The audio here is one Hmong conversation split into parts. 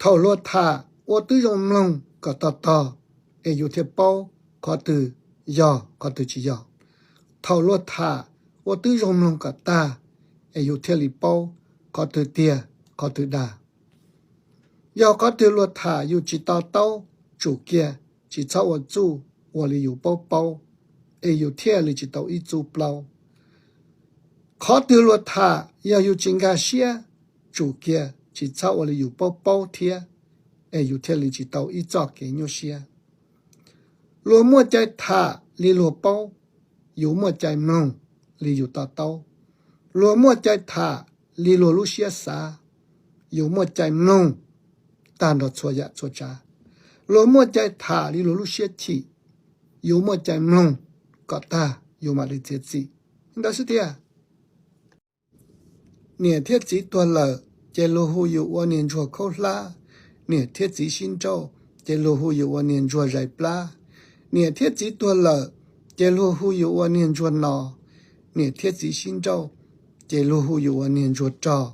Thaum luag tham ua twb zoo mloog kom tog tog, es yus thiaj paub qhov twg yog qhov twg tsis yog. Thaum luag tham ua twb zoo mloog kom tag, es yus thiaj li paub qhov twg tiag qhov twg dag. Yog qhov twg luag tham yus tsis to taub, tsum kiag tsis txhob ua txuj ua li yus paub paub, es yus thiaj li tsis tau ib txuj plaub. Qhov twg luag tham yog yus tsis nkag siab, tsum kiag tsis txhob ua li yus paub paub thiab, es yus thiaj li tsis tau ib txoj kev nyuaj siab. Luag muaj cai tham li luag paub, yus muaj cai mloog li yus to taub. Luag muaj cai tham li luag lub siab xav, yus muaj cai mloog tag nrho txhua yam txhua tsav. Luag muaj cai tham li luag lub siab chim, yus muaj cai mloog kom tag yus mam li txiav txim. Li ntawd xwb tiag. Niam thiab txiv tuag lawm, ces luag hu yus ua niag ntsuag khaub hlab. Niam thiab txiv sib nrauj, ces luag hu yus ua niag ntsuag zais plab. Niam thiab txiv tuag lawm, ces luag hu yus ua niag ntsuag no. Niam thiab txiv sib nrauj, ces luag hu yus ua niag ntsuag rog.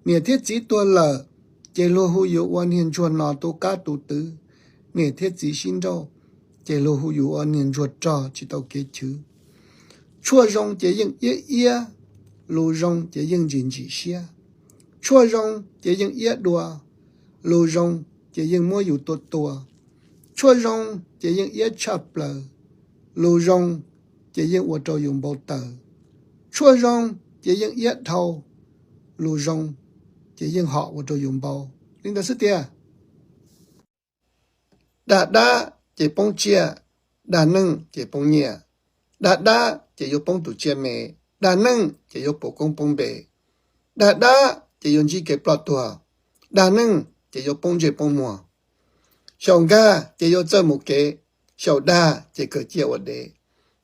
Niam thiab txiv tuag lawm, ces luag hu yus ua niag ntsuag no tu qab tu twv. Niam thiab txiv sib nrauj, ces luag hu yus ua niag ntsuag rog tsis tau kev chwv. Tshuaj zoo ces yeej iab iab, lus zoo ces yeej ntsim ntsim siab. Tshuaj zoo ces yeej iab dua, lus zoo ces yeej muab yus tua tua. Tshuaj zoo ces yeej iab tshaj plaws, lus zoo ces yeej ua rau yus npau taws. Tshuaj zoo ces yeej iab dhau, lus zoo ces yeej hom ua rau yus npau. Li ntawd xwb tiag. Dag dab ces poob tsiaj, dag neej ces poob nyiaj. Dag dab ces yuav poob tus tsiaj me, dag neej ces yuav poob koob poob npe. Dag dab ces yuav ntsib kev ploj tuag, dag neej ces yuav poob ntsej poob muag. Xyaum nkag ces yuav txawj mus kev, xyaum dag ces kawg ciaj ua dev.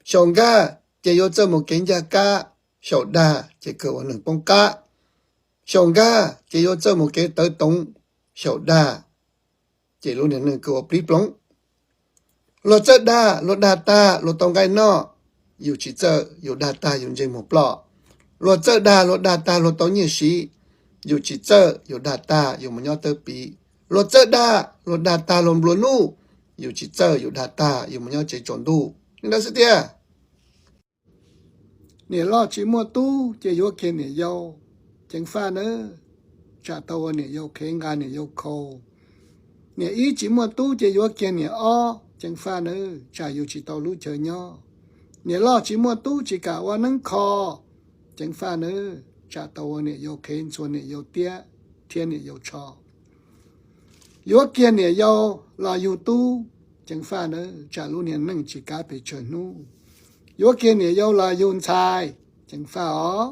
Xyaum nkag ces yuav txawj mus kev ncaj kab, xyaum dag ces kawg ua neeg poob qab. Xyaum nkag ces yuav txawj mus kev tawv toov, xyaum dag ces lub niag neej kawg ua plib ploov. Luag txawj dag luag dag tag luag tau nqaij noj, yus tsis txawj yus dag tag yus ntsej muag ploj. Luag txawj dag luag dag tag luag tau nyiaj siv, yus tsis txawj yus dag tag yus mus nyob tawb piv. Luag txawj dag luag dag tag luag nplua nuj, yus tsis txawj yus dag tag yus mus nyob tsev tsaus ntuj. Li ntawd xwb tiag. Niam loj tsis muaj tub ces yuav kiag niam yau, ceev faj nawb, tsam tau ua niam yau qhev nqa niam yau khau. Niam ib tsis muaj tub ces yuav kiag niam ob, ceev faj nawb, tsam yus tsis tau lub chaw nyob. Niam loj tsis muaj tub tsis kam ua neeb kho, ceev faj nawb, tsam tau ua niam yau qhev ntxhua niam yau tiab thiab niam yau tsho. Yuav kiag niam yau los yug tub, ceev faj nawb, tsam lub niag neej tsis kav pes tsawg hnub. Yuav kiag niam yau los yug ntxhais, ceev faj os,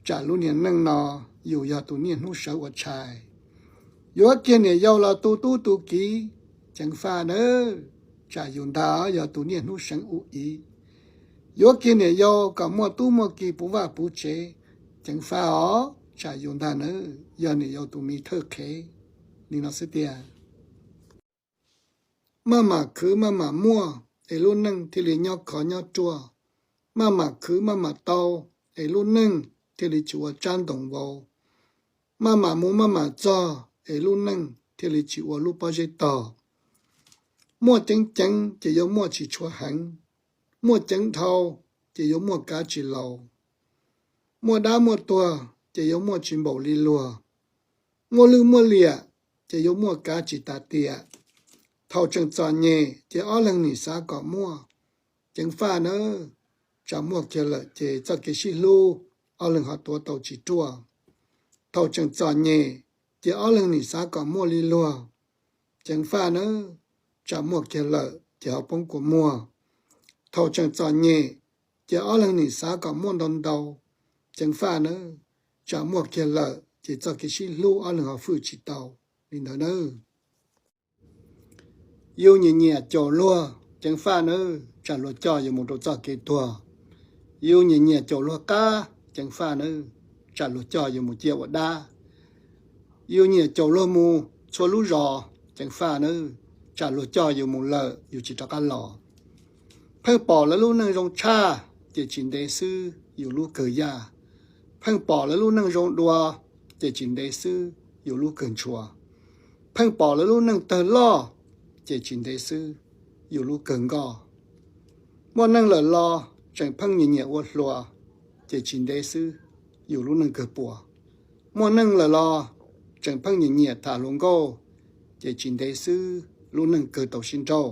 tsam lub niag neej no yus yog tus niaj hnub sawv ua tshais. Yuav kiag niam yau los tu tub tu kiv, ceev faj nawb, tsam yus ntag yog tus niaj hnub seev ua iv. Yuav kiag niam yau kom muaj tub muaj ki puv vaj puv tsev, ceev faj os, tsam yus ntag nawb yog niam yau tus me thawj qhev. Li no xwb tiag. Maj mam khwv maj mam muaj, es lub neej thiaj li nyob khov nyob ruaj. Maj mam khwv maj mam tau, es lub neej thiaj li tsis ua tsab ntoo vau. Maj mam mus maj mam txog, es lub neej thiaj li tsis ua lub pob zeb tog. Muaj ceev ceev ces yuav muaj tsis tshua heev, muaj ceev dhau ces yuav muaj kav tsis laus. Muaj dab muaj tuag ces yuav muaj tsis npaum li luag. Muaj lwj muaj liam ces yuav muaj kav tsis tas tiam. Thaum tseem txom nyem ces ob leeg nim xav kom muaj, ceev faj nawb, tsam muaj kiag lawm ces txoj kev sib hlub ob leeg ho tuav tau tsis ruaj. Thaum tseem txom nyem ces ob leeg nim xav kom muaj li luag, ceev faj nawb, tsam muaj kiag lawm ces ho poob kua muag. Thaum tseem txom nyem ces ob leeg nim xav kom muaj ntau ntau, ceev faj nawb, tsam muaj kiag lawm ces txoj kev sib hlub ob leeg ho fwj tsis tau li ntawd nawb. Yus nyiam nyiam caum luag, ceev faj nawb, tsam luag coj yus mus rau txoj kev tuag. Yus nyiam nyiam caum luag qab, ceev faj nawb, tsam luag coj yus mus ciaj ua dab. Yus nyiam caum luag mus txhua lub zos, ceev faj nawb, tsam luag coj yus mus lawm yus tsis rov qab los. Pheej pom lawv lub neej zoo tshaj, ces tsis ntev xwb yus lub kawg yaj. Pheej pom lawv lub neej zoo dua, ces tsis ntev xwb yus lub kawg ntshua. Pheej pom lawv lub neej tawg loj, ces tsis ntev xwb yus lub kawg nkoj. Muaj neeg lawm los tseem pheej nyiam nyiam ua hluas, ces tsis ntev xwb yus lub neej kawg puas. Muaj neeg lawm los tseem pheej nyiam nyiam tham hluas nkauj, ces tsis ntev xwb lub neej kawg tau sib nrauj.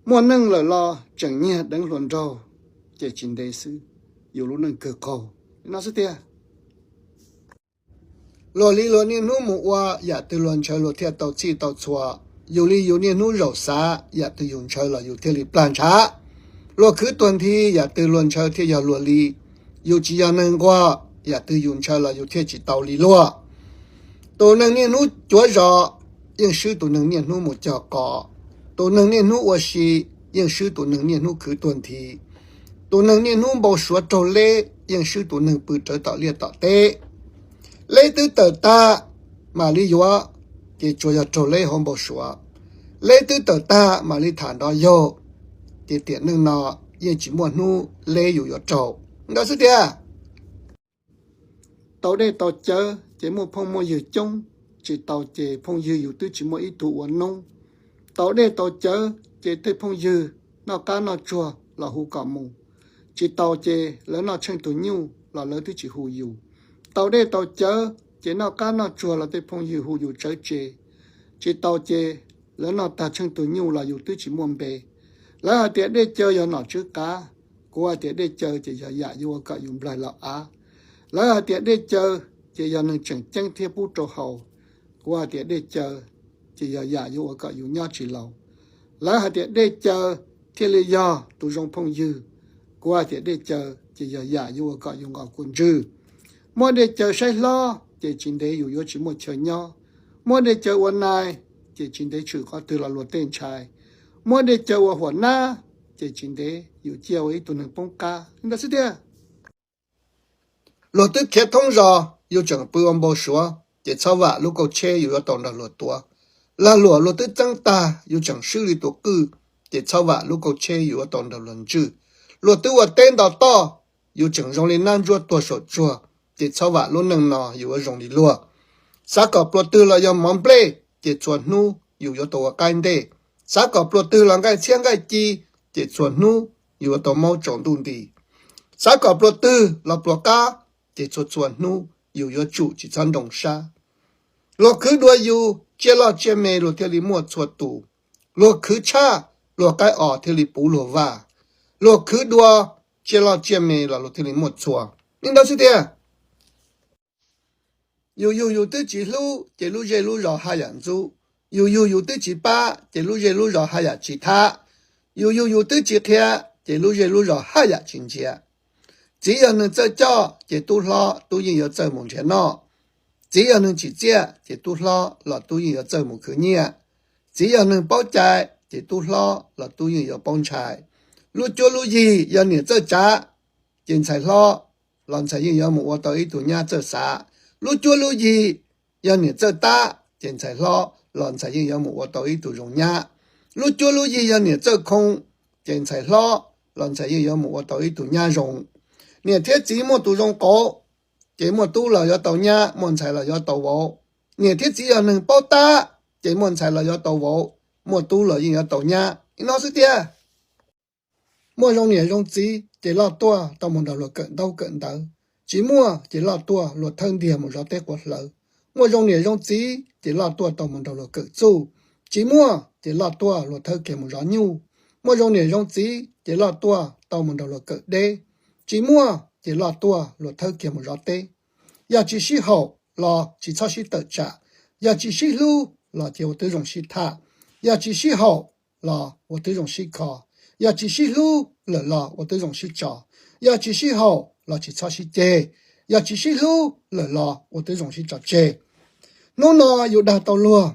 Muaj neeg lawm los tseem nyiag deev hluas nraug, ces tsis ntev xwb yus lub neej kawg qaug. Li no xwb tiag. Luag li luag niaj hnub mus ua yam twg luag ntshaw luag thiaj tau txhij tau txhua. Yus li yus niaj hnub zaum xav yam twg yus ntshaw los yus thiaj li plag ntshav. Luag khwv tuag nthi yam twg luag ntshaw thiaj yog luag li. Yus tsis yog neeg nquag, yam twg yus ntshaw los yus thiaj tsis tau li luag. Tus neeg niaj hnub cuav zos yeej swb tus neeg niaj hnub mus cog qos. Tus neeg niaj hnub ua si yeej swb tus neeg niaj hnub khwv tuag nthi. Tus neeg niaj hnub npau suav raug leb yeej swb tus neeg pw rawv tom liaj tom teb. Leb twb tawm tag, mam li yuav, ces tsuas yog raug leb hauv npau suav. Leb twb tawm tag mam li tham nrov yaug, ces tiam neej no yeej tsis muaj hnub leb yus yuav raug. Ntawd xwb tiag. Tau dej tau cawv ces muaj phooj muaj ywg coob, tsis tau ces phooj ywg yus twb tsis muaj ib tug ua noob. Tau dej tau cawv ces tej phooj ywg noj qab noj tsuag los hu kom mus, tsis tau ces lawv noj tsheej tus nyuj los lawv twb tsis hu yus. Tau dej tau cawv ces noj qab noj tsuag los tej phooj ywg hu yus tsawv tsev, tsis tau ces lawv noj tag tsheej tus nyuj los yus twb tsis muaj npe. Lawv hais tias dej cawv yog nom tswv qav, kuv hais tias dej cawv ces yog yam yuav ua kom yus nplaig los av. Lawv hais tias dej cawv ces yog neeg tseem ceeb thiab pub rau haus, kuv hais tias dej cawv ces yog yam yuav ua kom yus nyob tsis laus. Lawv hais tias dej cawv thiaj li yog tus zoo phooj ywg, kuv hais tias dej cawv ces yog yam yuav ua kom yus nqos kua ntswg. Muab dej cawv saib hlob ces tsis ntev yus yuav tsis muaj chaw nyob. Muab dej cawv ua nai ces tsis ntev tshwm qhov twg los luag tej ntshai. Muab dej cawv ua huam nab ces tsis ntev yus ciaj ua ib tug neeg poob qab. Ntawd xwb tiag. Luag twb khiav thoob zos, yus tseem pw ua npau suav, ces txhob vam lub kauj tsheb yus yuav tau nrog luag tuav. Lag luam luag twb txeeb tag, yus tseem swb li tus qwj, ces txhob vam lub kauj tsheb yus yuav tau nrog luag ntswj. Luag twb ua teb nto toj, yus tseem zoo li nab ntsuab tuag saum tsuag, ces txhob vam lub neej no yus yuav zoo li luag. Xav kom pluas twg los yog mov nplej, ces txhua hnub yus yuav tau ua qaib ntej. Xav kom pluas twg los nqaij txhiab nqaij ci, ces txhua hnub yus yuav tau maub tsaus ntuj nti. Xav kom pluas twg los pluas qab, ces txhua txhua hnub yus yuav tsum tsis txhob nroo sab. Luag khwv dua yus, tsiaj loj tsiaj me luag thiaj li muaj txhua tus. Luag khwv tshaj, luag qaib os thiaj li puv luag vaj. Luag khwv dua, tsiaj loj tsiaj me los luag thiaj li muaj txhua. Li ntawd xwb tiag. Yus yug yus twb tsis hlub, ces lub zej lub zos haj yam ntxub. Yus yug yus twb tsis pab, ces lub zej lub zos haj yam tsis thab. Yus yug yus twb tsis qhia, ces lub zej lub zos haj yam tsis ntsia. Txiv yog neeg txawj coj, ces tub hlob tub yeej yuav txawj mus nrhiav noj. Txiv yog neeg tsim txiaj, ces tub hlob los tub yeej yuav txawj mus khwv nyiaj. Txiv yog neeg paub cai, ces tub hlob los tub yeej yuav paub ntshai. Lub cuab lub yig yog niam txawj tsav, ces ntxhais hlob los ntxhais yeej yuav mus ua tau ib tug nyab txawj xav. Lub cuab lub yig yog niam txawj tab, ces ntxhais hlob los ntxhais yeej yuav mus ua tau ib tug zoo nyab. Lub cuab lub yig yog niam txawj khoo, ces ntxhais hlob los ntxhais yeej yuav mus ua tau ib tug nyab zoo. Niam thiab txiv muaj tus zoo qauv, ces muaj tub los yuav tau nyab, muaj ntxhais los yuav tau vauv. Niam thiab txiv yog neeg paub tab, ces muaj ntxhais los yuav tau vauv, muaj tub los yeej yuav tau nyab. Li no xwb tiag. Muaj zoo niam zoo txiv ces loj tuaj tau mus nrog luag kawm ntaub kawm ntawv. Tsis muaj ces loj tuaj luag thawb ntiag mus zov teb quav hlawv. Muaj zoo niam zoo txiv ces loj tuaj tau mus nrog luag kawm txuj. Tsis muaj ces loj tuaj luag thawb kiag mus zov nyuj. Muaj zoo niam zoo txiv ces loj tuaj tau mus nrog luag kawm deb. Tsis muaj ces loj tuaj luag thawb kiag mus zov teb. Yog tsis sib haum los tsis txhob sib tawm tsam. Yog tsis sib hlub los ces ua twb zoo sib tham. Yog tsis sib haum los ua twb zoo sib kho. Yog tsis sib hlub lawm los ua twb zoo sib tso. Yog tsis sib haum los tsis txhob sib ceg. Yog tsis sib hlub lawm los ua twb zoo sib tso tseg. Hnub no yus dag tau luag,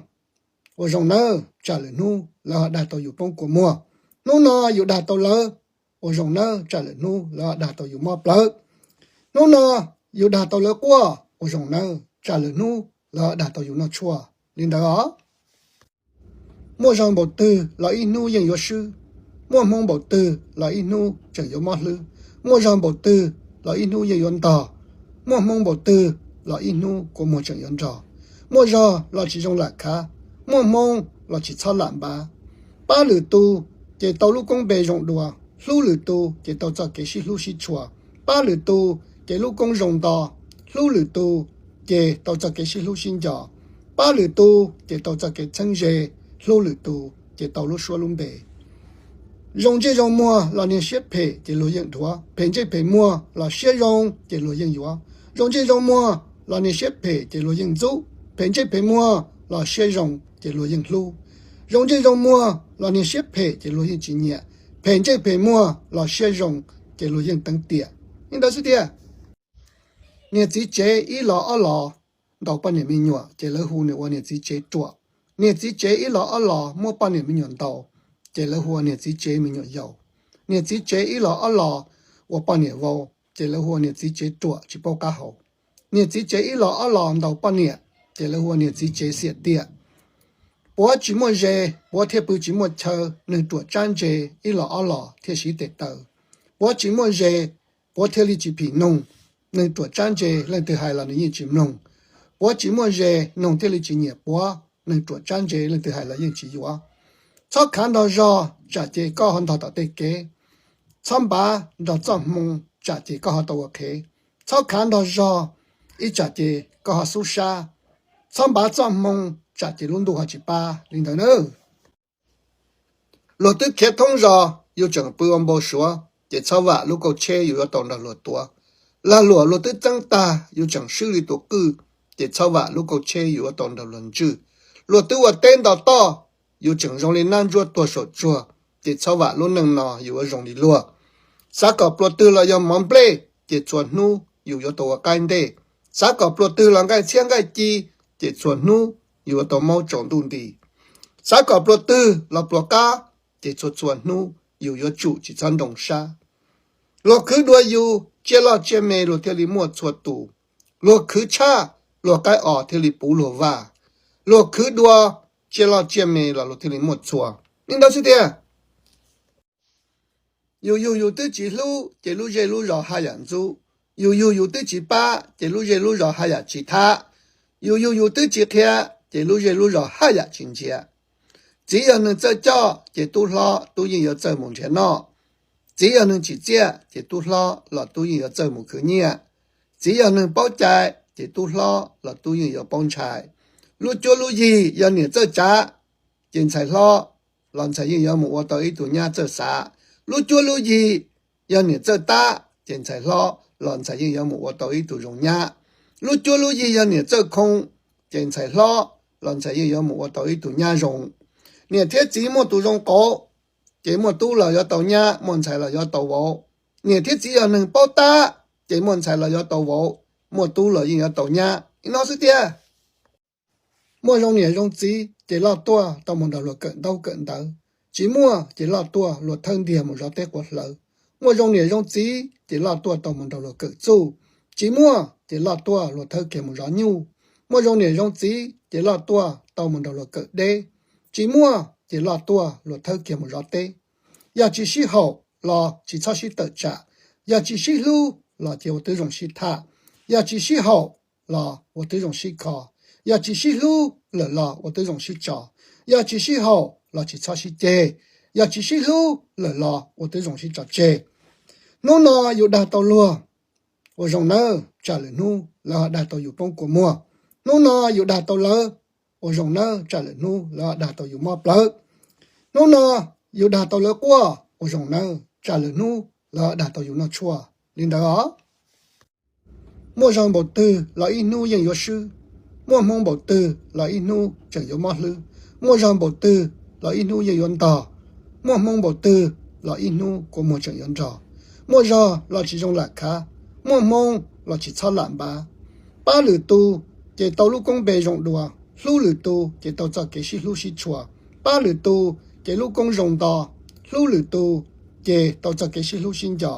ua zoo nawb, tsam lwm hnub lawv ho dag tau yus poob kua muag. Hnub no yus dag tau lawv, ua zoo nawb, tsam lwm hnub lawv ho dag tau yus mob plawv. Hnub no yus dag tau lawv quaj, ua zoo nawb, tsam lwm hnub lawv ho dag tau yus noj tshuaj. Li ntawd os. Muaj zog npaum twg los ib hnub yeej yuav swb, muaj hmoo npaum twg los ib hnub tseem yuav mob hlwb. Muaj zog npaum twg los ib hnub yeej yuav ntog, muaj hmoo npaum twg los ib hnub kua muag tseem yuav nrog. Muaj zog los tsis zoo lam khav, muaj hmoo los tsis txhob lam npav. Pab lwm tus ces tau lub koob npe zoo dua, hlub lwm tus ces tau txoj kev sib hlub sib tshua. Pab lwm tus ces lub koob zoo nto, hlub lwm tus ces tau txoj kev sib hlub sib nco. Pab lwm tus ces tau txoj kev txheeb ze, hlub lwm tus ces tau lub suab lub npe. Zoo ntsej zoo muag los niag siab phem ces luag yeej dhuav, phem ntsej phem muag los siab zoo ces luag yeej yuav. Zoo ntsej zoo muag los niag siab phem ces luag yeej ntxub, phem ntsej phem muag los siab zoo ces luag yeej hlub. Zoo ntsej zoo muag los niag siab phem ces luag yeej tsis nyiam, phem ntsej phem muag los siab zoo ces luag yeej teev tiam. Li ntawd xwb tiag. Niag txiv tsev ib los ob los ntaus poj niam me nyuam ces lawv hu nws ua niag txiv tsev ruam. Niag txiv tsev ib los ob los muab poj niam me nyuam ntaus ces lawv hu ua niag txiv tsev me nyuam yaus. Niag txiv tsev ib los ob los ua poj niam vau ces lawv hu ua niag txiv tsev ruam tsis paub qab hau. Niag txiv tsev ib los ob los ntaus poj niam ces lawv hu ua niag txiv tsev xiam tiam. Puav tsis muaj ze, puav thiaj pw tsis muaj chaw, neeg ruam tsab ntse ib los ob los thiaj siv tes taw. Puav tsis muaj ze, puav thiaj li tsis phim noog, neeg ruam tsab ntse leej twg hais los nws yeej tsis mloog. Puav tsis muaj ze, noog thiaj li tsis nyiam puav, neeg ruam tsab ntse leej twg hais los yeej tsis yuav. Txhob khav nrog zog tsam ces koj ho ntog tom tej kev. Txhob npav nrog txoj hmoo tsam ces koj ho tau ua qhev. Txhob khav nrog zog ib tsam ces koj ho xub sab. Txhob npav txoj hmoo tsam ces lub ntuj ho tsis pab li ntawd na. Luag twb khiav thoob zos, yus tseem pw ua npau suav, ces txhob vam lub kauj tsheb yus yuav tau nrog luag tuav. Lag luam luag twb txeeb tag, yus tseem swb li tus qwj, ces txhob vam lub kauj tsheb yus yuav tau nrog luag ntswj. Luag twb ua teb nto toj, yus tseem zoo li nab ntsuab tuag saum tsuag, ces txhob vam lub neej no yus yuav zoo li luag. Xav kom pluas twg los yog mov nplej, ces txhua hnub yus yuav tau ua qaib ntej. Xav kom pluas twg los nqaij txhiab nqaij ci, ces txhua hnub yus yuav tau maub tsaus ntuj nti. Xav kom pluas twg los pluas qab, ces txhua txhua hnub yus yuav tsum tsis txhob nroo sab. Luag khwv dua yus, tsiaj loj tsiaj me luag thiaj li muaj txhua tus. Luag khwv tshaj, luag qaib os thiaj li puv luag vaj. Luag khwv dua, tsiaj loj tsiaj me los luag thiaj li muaj txhua. Li ntawd xwb tiag. Yus yug yus twb tsis hlub, ces lub zej lub zos haj yam ntxub. Yus yug yus twb tsis pab, ces lub zej lub zos haj yam tsis thab. Yus yug yus twb tsis qhia, ces lub zej lub zos haj yam tsis ntsia. Txiv yog neeg txawj coj, ces tub hlob tub yeej yuav txawj mus nrhiav noj. Txiv yog neeg tsim txiaj, ces tub hlob los tub yeej yuav txawj mus khwv nyiaj. Txiv yog neeg paub cai, ces tub hlob los tub yeej yuav paub ntshai. Lub cuab lub yig yog niam txawj tsav, ces ntxhais hlob los ntxhais yeej yuav mus ua tau ib tug nyab txawj xav. Lub cuab lub yig yog niam txawj tab, ces ntxhais hlob los ntxhais yeej yuav mus ua tau ib tug zoo nyab. Lub cuab lub yig yog niam txawj khoo, ces ntxhais hlob los ntxhais yeej yuav mus ua tau ib tug nyab zoo. Niam thiab txiv muaj tus zoo qauv, ces muaj tub los yuav tau nyab, muaj ntxhais los yuav tau vauv. Niam thiab txiv yog neeg paub tab, ces muaj ntxhais los yuav tau vauv, muaj tub los yeej yuav tau nyab. Li no xwb tiag. Muaj zoo niam zoo txiv ces loj tuaj tau mus nrog luag kawm ntaub kawm ntawv. Tsis muaj ces loj tuaj luag thawb ntiag mus zov teb quav hlawv. Muaj zoo niam zoo txiv ces loj tuaj tau mus nrog luag kawm txuj. Tsis muaj ces loj tuaj luag thawb kiag mus zov nyuj. Muaj zoo niam zoo txiv ces loj tuaj tau mus nrog luag kawm deb. Tsis muaj ces loj tuaj luag thawb kiag mus zov teb. Yog tsis sib haum los tsis txhob sib tawm tsam. Yog tsis sib hlub los ces ua twb zoo sib tham. Yog tsis sib haum los ua twb zoo sib kho. Yog tsis sib hlub lawm los ua twb zoo sib tso. Yog tsis sib haum los tsis txhob sib ceg. Yog tsis sib hlub lawm los ua twb zoo sib tso tseg. Hnub no yus dag tau luag, ua zoo nawb, tsam lwm hnub lawv ho dag tau yus poob kua muag. Hnub no yus dag tau lawv, ua zoo nawb, tsam lwm hnub lawv ho dag tau yus mob plawv. Hnub no yus dag tau lawv quaj, ua zoo nawb, tsam lwm hnub lawv ho dag tau yus noj tshuaj. Li ntawd os. Muaj zog npaum twg los ib hnub yeej yuav swb, muaj hmoo npaum twg los ib hnub tseem yuav mob hlwb. Muaj zog npaum twg los ib hnub yeej yuav ntog, muaj hmoo npaum twg los ib hnub kua muag tseem yuav nrog. Muaj zog los tsis zoo lam khav, muaj hmoo los tsis txhob lam npav. Pab lwm tus ces tau lub koob npe zoo dua, hlub lwm tus ces tau txoj kev sib hlub sib tshua. Pab lwm tus ces lub koob zoo nto, hlub lwm tus ces tau txoj kev sib hlub sib nco.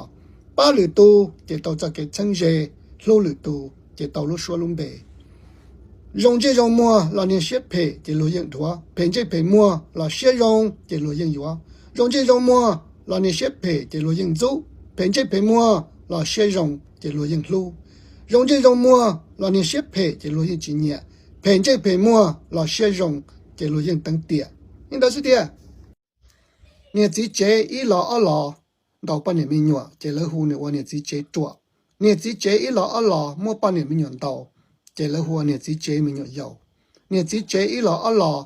Pab lwm tus ces tau txoj kev txheeb ze, hlub lwm tus ces tau lub suab lub npe. Zoo ntsej zoo muag los niag siab phem ces luag yeej dhuav, phem ntsej phem muag los siab zoo ces luag yeej yuav. Zoo ntsej zoo muag los niag siab phem ces luag yeej ntxub, phem ntsej phem muag los siab zoo ces luag yeej hlub. Zoo ntsej zoo muag los niag siab phem ces luag yeej tsis nyiam, Phem ntsej phem muag los siab zoo ces luag yeej teev tiam li ntawd xwb tiag. Niam txiv tsev ib los ob los ntaus poj niam me nyuam ces lawv hu nws ua niam txiv tsev ruam. Niam txiv tsev ib los ob los muab poj niam me nyuam ntaus ces lawv hu ua niam txiv tsev me nyuam yaus. Niam txiv tsev ib los ob los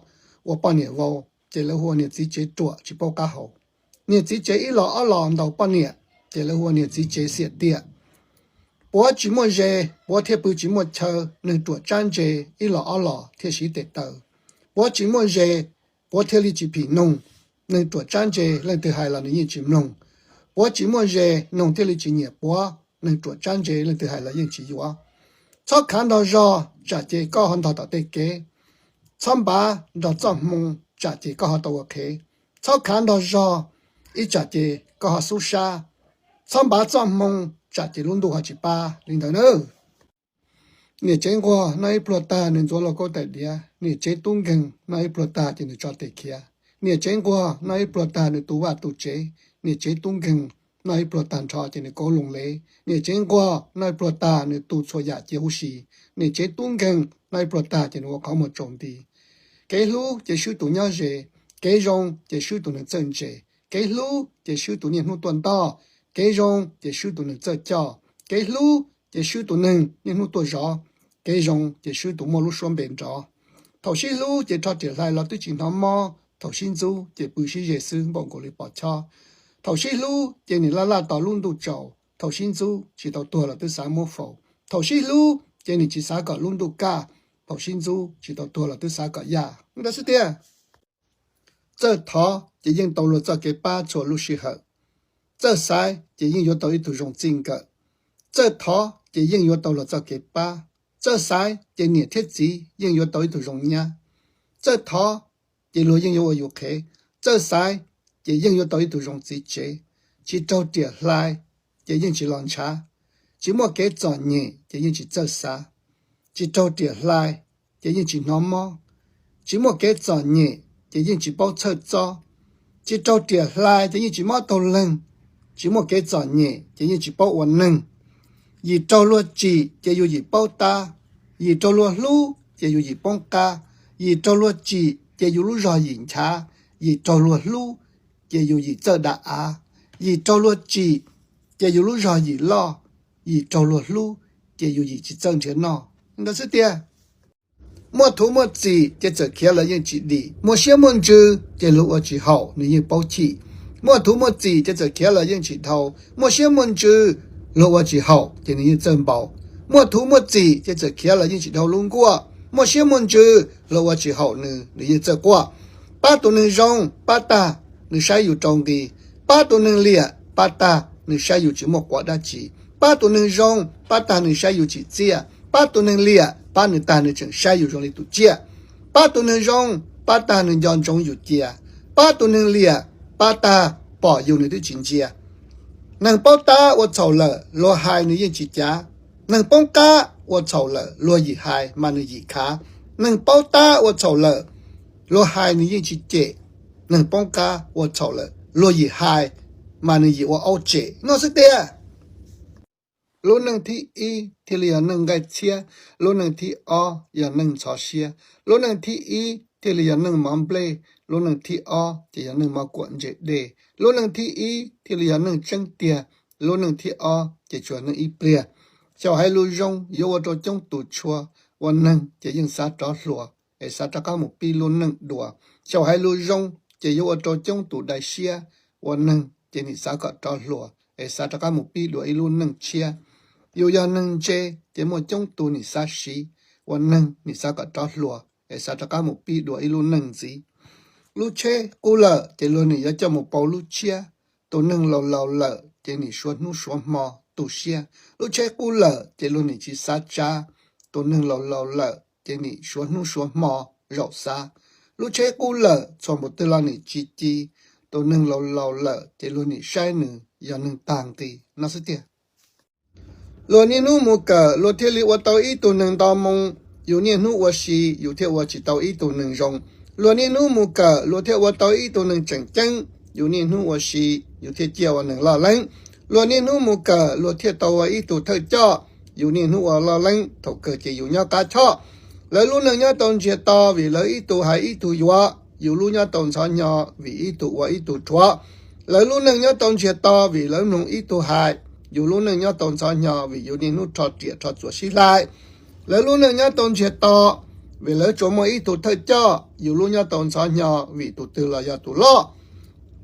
ua poj niam vau ces lawv hu ua niam txiv tsev ruam tsis paub qab hau. Niam txiv tsev ib los ob los ntaus poj niam ces lawv hu ua niam txiv tsev xiam tiam. Puav tsis muaj ze, puav thiaj pw tsis muaj chaw, neeg ruam tsab ntse ib los ob los thiaj siv tes taw. Puav tsis muaj ze, puav thiaj li tsis phim noog, neeg ruam tsab ntse leej twg hais los nws yeej tsis mloog. Puav tsis muaj ze, noog thiaj li tsis nyiam puav, neeg ruam tsab ntse leej twg hais los yeej tsis yuav. Txhob khav ntog zog tsam ces koj ho ntog tom tej kev. Txhob npav nrog txoj hmoo tsam ces koj ho tau ua qhev. Txhob khav ntog zog ib tsam ces koj ho xub sab. Txhob npav txoj hmoo tsam ces lub ntuj ho tsis pab li ntawd na. Niam tsev nquag noj ib pluag tag nws ntxuav lauj kaub tais diav, niam tsev tub nkeeg noj ib pluag tag ces nws tso tes khiav. Niam tsev nquag noj ib pluag tag nws tu vaj tu tsev, niam tsev tub nkeeg noj ib pluag tag nrho ces nws kauv loo lev. Niam tsev nquag noj ib pluag tag nws tu txhua yam cia huv si, niam tsev tub nkeeg noj ib pluag tag ces nws ua qhov muag tsaus nti. Kev hlub ces swb tus nyob ze, kev zoo ces swb tus neeg txawj ntse. Kev hlub ces swb tus niaj hnub tuaj ntoj, kev zoo ces swb tus neeg txawj coj. Kev hlub ces swb tus neeg niaj hnub tuaj zov, kev zoo ces swb tus muaj lub suab npe nrov. Thaum sib hlub ces rho riam hlais los twb tsis hnov mob, thaum sib ntxub ces pw sib ze xwb npaum nkaus li pos chob. Thaum sib hlub ces nim laj laj tos lub ntuj tsaus, thaum sib ntxub tsis tau tuag los twb xav muab faus. Thaum sib hlub ces nim tsis xav kom lub ntuj kaj, thaum sib ntxub tsis tau tuag los twb xav kom yaj ntawd xwb tiag. Txawj thov ces yeej tau luag txoj kev pab txhua lub sij hawm. Txawj xaiv ces yeej yuav tau ib tug zoo txij nkawm. Txawj thov ces yeej yuav tau luag txoj kev pab. Txawj xaiv ces niam thiab txiv yeej yuav tau ib tug zoo nyab. Txawj thov ces luag yeej yuav ua yus qhev. Txawj xaiv ces yeej yuav tau ib tug zoo txiv tsev. Tsis raug riam hlais ces yeej tsis los ntshav. Tsis muaj kev txom nyem ces yeej tsis txawj xav. Tsis raug riam hlais ces yeej tsis hnov mob. Tsis muaj kev txom nyem ces yeej tsis paub txhawj txob. Tsis raug riam hlais ces yeej tsis mob taug leeg. Tsis muaj kev txom nyem ces yeej tsis paub ua neeg. Yim raug luag tsim ces yus yim paub tab. Yim raug luag hlub ces yus yim poob qab. Yim raug luag tsim ces yus lub zog yim nchav. Yim raug luag hlub ces yus yim txawj da av. Yim raug luag tsim ces yus lub zog yim loj. Yim raug luag hlub ces yus yim tsis txawj nrhiav noj ntawd xwb tiag. Muaj thuv muaj txim ces txawm khiav los yeej tsis dim. Muaj siab muaj ntsws ces luag ua tsis haum nws yeej paub chim. Muaj thuv muaj txim ces txawm khiav los yeej tsis dhau. Muaj siab muaj ntsws luag ua tsis haum ces nws yeej txawj npau. Muaj thuv muaj txim ces txawm khiav los yeej tsis dhau lub nkuaj. Muaj siab muaj ntsws luag ua tsis haum nws, nws yeej txawj quaj. Pab tus neeg zoo, pab tag nws saib yus rau nqi. Pab tus neeg liam, pab tag nws saib yus tsis muaj quav dab tsi. Pab tus neeg zoo, pab tag nws saib yus tsim txiaj. Pab tus neeg liam, pab nws tag nws tseem saib yus zoo li tus tsiaj. Pab tus neeg zoo, pab tag nws nco ntsoov yus cia. Pab tus neeg liam, pab tag pom yus nws twb tsis ntsia. Neeg paub tab ua txhaum lawm luag hais nws yeej tsis cav. Neeg poob qab ua txhaum lawm luag yim hais mas nws yim khav. Neeg paub tab ua txhaum lawm luag hais nws yeej tsis cem. Neeg poob qab ua txhaum lawm luag yim hais mas nws yim ua aub tsem no xwb tiag. Lub neej thib ib thiaj li yog neej nqaij txhiab, lub neej thib ob yog neej ntxhov siab. Lub neej thib ib thiaj li yog neej mov nplej, lub neej thib ob ces yog neej mov kuam ntse dej. Lub neej thib ib thiaj li yog neej tseeb tiag, lub neej thib ob ces tsuas neej ib pliag. Xyaum hais lus zoo yuav ua rau coob tus tshua, ua neeg ces yeej xav rov hluas es xav rov qab mus pib lub neej dua. Xyaum hais lus zoo ces yuav ua rau coob tus dai siab, ua neeg ces nim xav kom rov hluas es xav rov qab mus pib dua ib lub neej tshiab. Yus yog neeg ntse ces muaj coob tus nim xav siv, ua neeg nim xav kom rov hluas es xav rov qab mus pib dua ib lub neej ntxiv. Lub tsheb qub lawm ces luag nim yuav coj mus pauv lub tshiab. Tus neeg laus laus lawm ces nim suav hnub suav hmo tu siab. Lub tsheb qub lawm ces luag nim tsis xav tsav. Tus neeg laus laus lawm ces nim suav hnub suav hmo zaum xav. Lub tsheb qub lawm txhua npaum twg los nim tsis ci. Tus neeg laus laus lawm ces luag nim saib nws yog neeg tag nqi no xwb tiag. Luag niaj hnub mus kawm luag thiaj li ua tau ib tug neeg nto moo, yus niaj hnub ua si yus thiaj ua tsis tau ib tug neeg zoo. Luag niaj hnub mus kawm luag thiaj ua tau ib tug neeg tseem ceeb, yus niaj hnub ua si yus thiaj ciaj ua neeg loj leeb. Luag niaj hnub mus kawm luag thiaj tau ua ib tug thawj coj, yus niaj hnub ua loj leeb thaum kawg ces yus nyob qab choj. Lawv lub neej nyob tau ntsiag to vim lawv ib tug hais ib tug yuav, yus lub nyob tau ntxhov hnyo vim ib tug ua ib tug rhuav. Lawv lub neej nyob tau ntsiag to vim lawv mloog ib tug hais, yus lub neej nyob tau ntxhov hnyo vim yus niaj hnub rho riam rho txuas sib hlais. Lawv lub neej nyob tau ntsiag to vim lawv tsuas muaj ib tug thawj coj, yus lub nyob tau ntxhov hnyo vim tus twg los yog tus loj.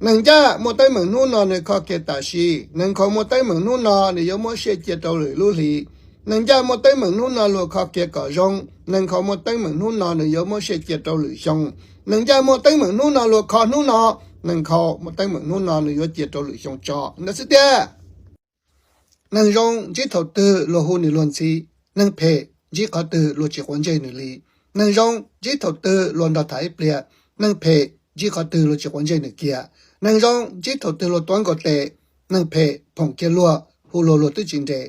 Neeg ncaj muaj teeb meem hnub no nws kho kiag tam sim, neeg nkhaus muaj teeb meem hnub no nws yuav muab siab cia rau lwm lub hlis. Neeg ncaj muaj teeb meem hnub no luag kho kiag kom zoo, neeg nkhaus muaj teeb meem hnub no nws yuav muab siab cia rau lwm xyoo. Neeg ncaj muaj teeb meem hnub no luag kho hnub no, neeg nkhaus muaj teeb meem hnub no nws yuav cia rau lwm xyoo tso, ntawd xwb tiag. Neeg zoo ntsib thaum twg luag hu nws luag ntxhi, neeg phem ntsib qhov twg luag tsis quav ntsej nws li. Neeg zoo ntsib thaum twg luag nrog tham ib pliag, neeg phem ntsib qhov twg luag tsis quav ntsej nws kiag. Neeg zoo ntsib thaum twg luag tuav nkaus tes, neeg phem phoom kiag luag, hu luag luag twb tsis nres.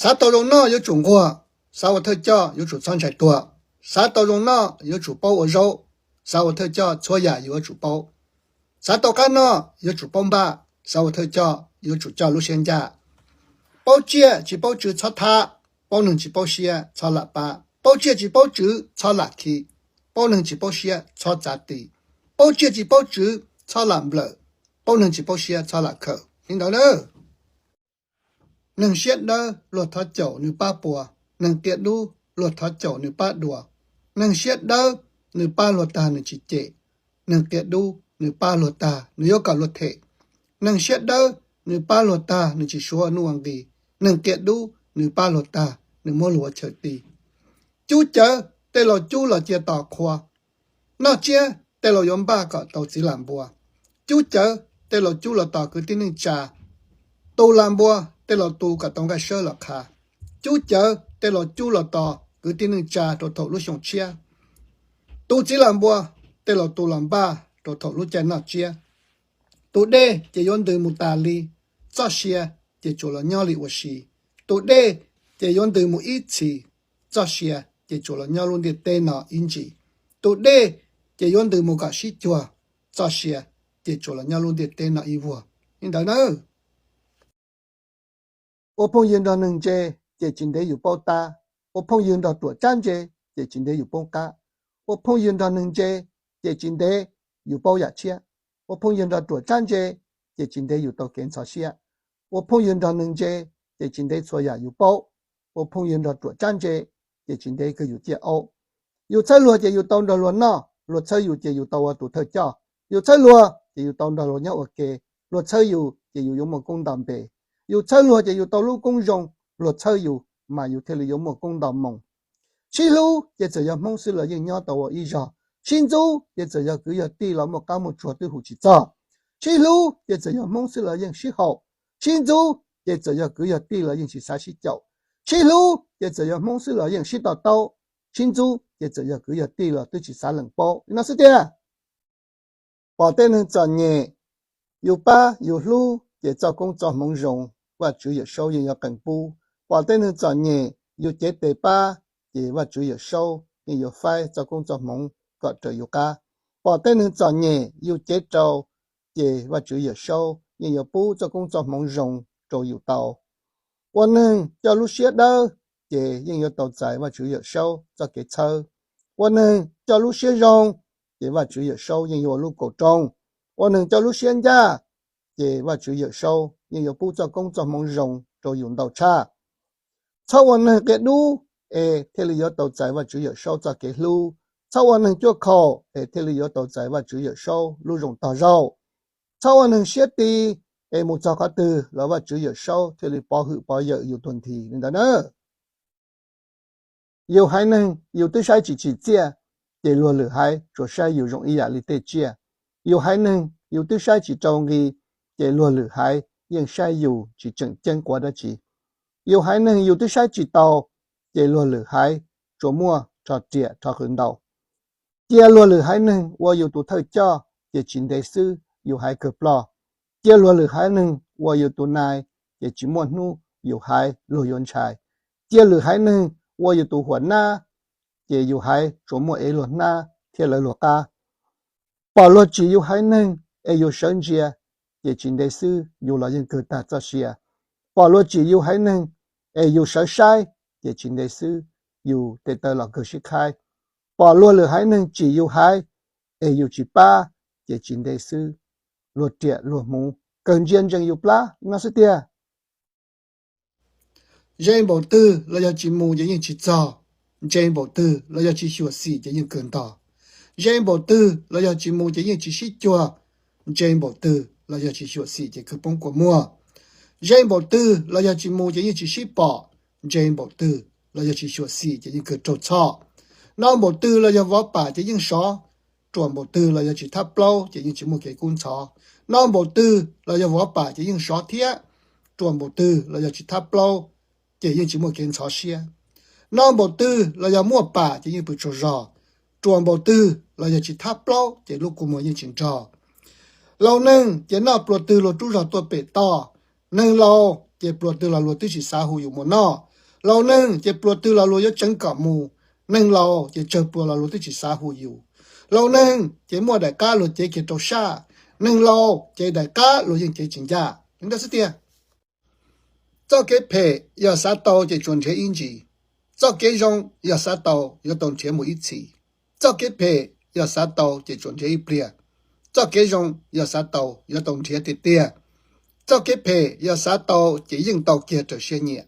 Xav tau zoo noj yuav tsum nquag, xav ua thawj coj yuav tsum txhob ntshai tuag. Xav tau zoo noj yuav tsum paub ua zaub, xav ua thawj coj txhua yam yuav tsum paub. Xav tau qab noj yuav tsum paub npaj, xav ua thawj coj yuav tsum coj lub siab ncaj. Paub tsiaj tsis paub tswv txhob thab, paub neeg tsis paub siab txhob lam pab. Paub tsiaj tsis paub tswv txhob lam khi, paub neeg tsis paub siab txhob txav ti. Paub tsiaj tsis paub tswv txhob lam nplawm, paub neeg tsis paub siab txhob lam khawm li ntawd na. Neeg siab dawb luag thov caum nws pab puas, neeg qia dub luag thov caum nws pab dua. Neeg siab dawb nws pab luag tag nws tsis cem, neeg qia dub nws pab luag tag nws yuav kom luag them. Neeg siab dawb nws pab luag tag nws tsis suav ua nuj ua nqis, neeg qia dub nws pab luag tag nws muab luag ua chaw ti. Cub cawv tej laus cub los cia tos qhua, noj tsiab tej laus yuav npaj kom tau txiv lam npua. Cub cawv tej laus cub los tos kwv tij neej tsa, tu lam npua tej laus tu kom tau nqaij sawb los qha. Cub cawv tej laus cub los tos kwv tij neej tsa rau thaum lub xyoo tshiab. Tu txiv lam npua tej laus tu los npaj rau thaum lub caij noj tsiab. Tus dej ces yuav ntws mus tas li, txoj sia ces tsuas los nyob li ua si. Tus dej ces yuav ntws mus ib txhis, txoj sia ces tsuas los nyob lub ntiaj teb no ib ntsis. Tus dej ces yuav ntws mus kom sib cuag, txoj sia ces tsuas los nyob lub ntiaj teb no ib vuag li ntawd na. Ua phooj ywg nrog neeg ntse ces tsis ntev yus paub tab. Ua phooj ywg nrog ruam tsab ntse ces tsis ntev yus poob qab. Ua phooj ywg nrog neeg ntse ces tsis ntev yus paub yam tshiab. Ua phooj ywg nrog ruam tsab ntse ces tsis ntev yus tau kev ntxhov siab. Ua phooj ywg nrog neeg ntse ces tsis ntev txhua yam yus paub. Ua phooj ywg nrog ruam tsab ntse ces tsis ntev kawg yus ciaj aub. Yus txhawb luag ces yus tau nrog luag noj, luag txhawb yus ces yus tau ua tus thawj coj. Yus txhawb luag ces yus tau nrog luag nyob ua ke, luag txhawb yus ces yus yuav muaj koob nto npe. Yus txhawb luag ces yus tau lub koob zoo, luag txhawb yus mas yus thiaj li yuav muaj koob nto moo. Sib hlub ces txawm yog Hmoob xwb los yeej nyob tau ua ib zog. Sib ntxub ces txawm yog kwv yog tij los muaj qab muaj tsuag twb hu tsis txog. Sib hlub ces txawm yog Hmoob xwb los yeej sib haum. Sib ntxub ces txawm yog kwv yog tij los yeej tsis xav sib caum. Sib hlub ces txawm yog Hmoob xwb los yeej sib to taub. Sib ntxub ces txawm yog kwv yog tij los twb tsis xav lees paub li no xwb tiag. Pom tej neeg txom nyem, yus pab yus hlub ces txoj koob txoj hmoov zoo, Vajtswv Yawm Saub yeej yuav qee pub. Pom tej neeg txom nyem, yus cev tes pab ces Vajtswv Yawm Saub yeej yuav faib txoj koob txoj hmoov kom raws yus qab. Pom tej neeg txom nyem, yus cev rau ces Vajtswv Yawm Saub yeej yuav pub txoj koob txoj hmoov zoo rau yus tau. Ua neeg coj lub siab dawb ces yeej yuav tau txais Vajtswv Yawm Saub txoj kev txhawb. Ua neeg coj lub siab zoo ces Vajtswv Yawm Saub yeej yuav ua lub kaum rooj. Ua neeg coj lub siab ncaj ces Vajtswv Yawm Saub yeej yuav pub txoj koob txoj hmoov zoo rau yus ntau tshaj. Txhob ua neeg qia dub es thiaj li yuav tau txais Vajtswv Yawm Saub txoj kev hlub. Txhob ua neeg cuaj khaum es thiaj li yuav tau txais Vajtswv Yawm Saub lub zoo tog zaug. Txhob ua neeg siab ti es mus txog qhov twg los Vajtswv Yawm Saub thiaj li pov hwm pov yawm yus tuag nthi li ntawd na. Yus haiv neeg yus twb saib tsis tsim txiaj, ces luag lwm haiv tsuas saib yus zoo ib yam li tej tsiaj. Yus haiv neeg yus twb saib tsis rau nqi, ces luag lwm haiv yeej saib yus tsis tseem ceeb quav dab tsi. Yus haiv neeg yus twb saib tsis taus, ces luag lwm haiv tsuas muaj rho riam rho qhwv ntau. Cia luag lwm haiv neeg ua yus tus thawj coj, ces tsis ntev xwb yus haiv kawg ploj. Cia luag lwm haiv neeg ua yus tus nai, ces tsis muaj hnub yus haiv luag yuav ntshai. Cia lwm haiv neeg ua yus tus huam nab, ces yus haiv tsuas muaj ev luag hnab thiab lawv luag qab. Pom luag tsim yus haiv neeg es yus sawv ntsia, ces tsis ntev xwb yus los yeej kawg tag txoj sia. Pom luag tsim yus haiv neeg es yus sawv saib, ces tsis ntev xwb yus tes taw los kawg sib qhaib. Pom luag lwm haiv neeg tsim yus haiv es yus tsis pab ces tsis ntev xwb, luag riam luag hmuv kawg ntsia ntsees yus plab no xwb tiag. Ze npaum twg los yog tsis mus ces yeej tsis txog, ntse npaum twg los yog tsis xyuam xim ces yeej kawg ntog. Ze npaum twg los yog tsis mus ces yeej tsis sib cuag, ntse npaum twg los yog tsis xyuam xim ces kawg poob kua muag. Ze npaum twg los yog tsis mus ces yeej tsis sib pom, ntse npaum twg los yog tsis xyuam xim ces yeej kawg raug txhoj. No npaum twg los yog vov pam ces yeej sov, ruam npaum twg los yog tsis thab plaub ces yeej tsis muaj kev kub ntxhov. No npaum twg los yog vov pam ces yeej sov thiab, ruam npaum twg los yog tsis thab plaub ces yeej tsis muaj kev ntxhov siab. No npaum twg los yog muaj pam ces yeej pw tsaug zog, ruam npaum twg los yog tsis thab plaub ces lub kua muag yeej tsis nrog. Laus neeg ces noj pluas twg luag rub zog tuaj pem toj. Neeg laus ces pluas twg los luag twb tsis xav hu yus mus noj. Laus neeg ces pluas twg los luag yuav tseev kom mus. Neeg laus ces tsawg pluas los luag twb tsis xav hu yus. Laus neeg ces muaj daim qab luag cev kiag rau sab. Neeg laus ces daim qab luag yeej cev tsis ncaj li ntawd xwb tiag. Txoj kev phem yog xav tau ces tsuas nrhiav ib ntsis. Txoj kev zoo yog xav tau yuav tau nrhiav mus ib txhis. Txoj kev phem yog xav tau ces tsuas nrhiav ib pliag. Txoj kev zoo yog xav tau yuav tau nrhiav tiag tiag. Txoj kev phem yog xav tau ces yeej tau kiag raws siab nyiam.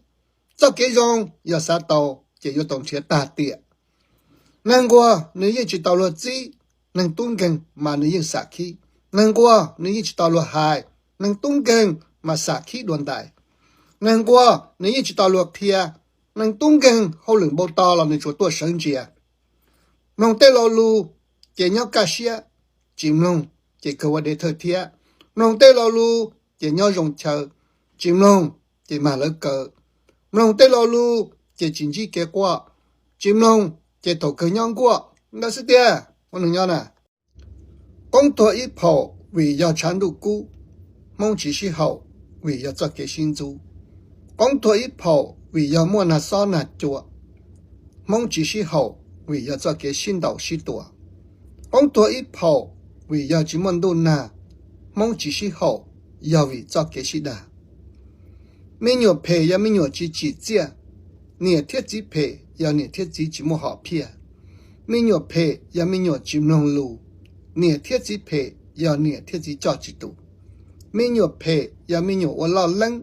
Txoj kev zoo yog xav tau ces yuav tau nrhiav tag tiam. Neeg nquag nws yeej tsis tau luag txib, neeg tub nkeeg mas nws yeej xam khib. Neeg nquag nws yeej tsis tau luag hais, neeg tub nkeeg mas xam khib dua ntais. Neeg nquag nws yeej tsis tau luag qhia, neeg tub nkeeg hauj lwm npau taws los nws tsuas tuaj sawv ntsia. Mloog tej lo lus ces nyob kaj siab, tsis mloog ces kawg ua dev thawj thiab. Mloog tej lo lus ces nyob zoo chaw, tsis mloog ces mag lawv kaw. Mloog tej lo lus ces tsis ntsib kev quaj, tsis mloog ces thaum kawg nyob nkuaj ntawd xwb tiag. Ua neeg nyob na, qoob tuag ib phaum vim yog tshav ntuj kub, Hmoob tsis sib haum vim yog txoj kev sib ntxub. Qoob tuag ib phaum vim yog muaj nag xob nag cua, Hmoob tsis sib haum vim yog txoj kev sib ntaus sib tua. Qoob tuag ib phaum vim yog tsis muaj ntuj nag, Hmoob tsis sib haum yog vim txoj kev sib dag. Me nyuam phem yog me nyuam tsis tsim txiaj, niam thiab txiv phem yog niam thiab txiv tsis muaj hom phiaj. Me nyuam phem yog me nyuam tsis mloog lus, niam thiab txiv phem yog niam thiab txiv coj tsis tus. Me nyuam phem yog me nyuam ua loj leeb,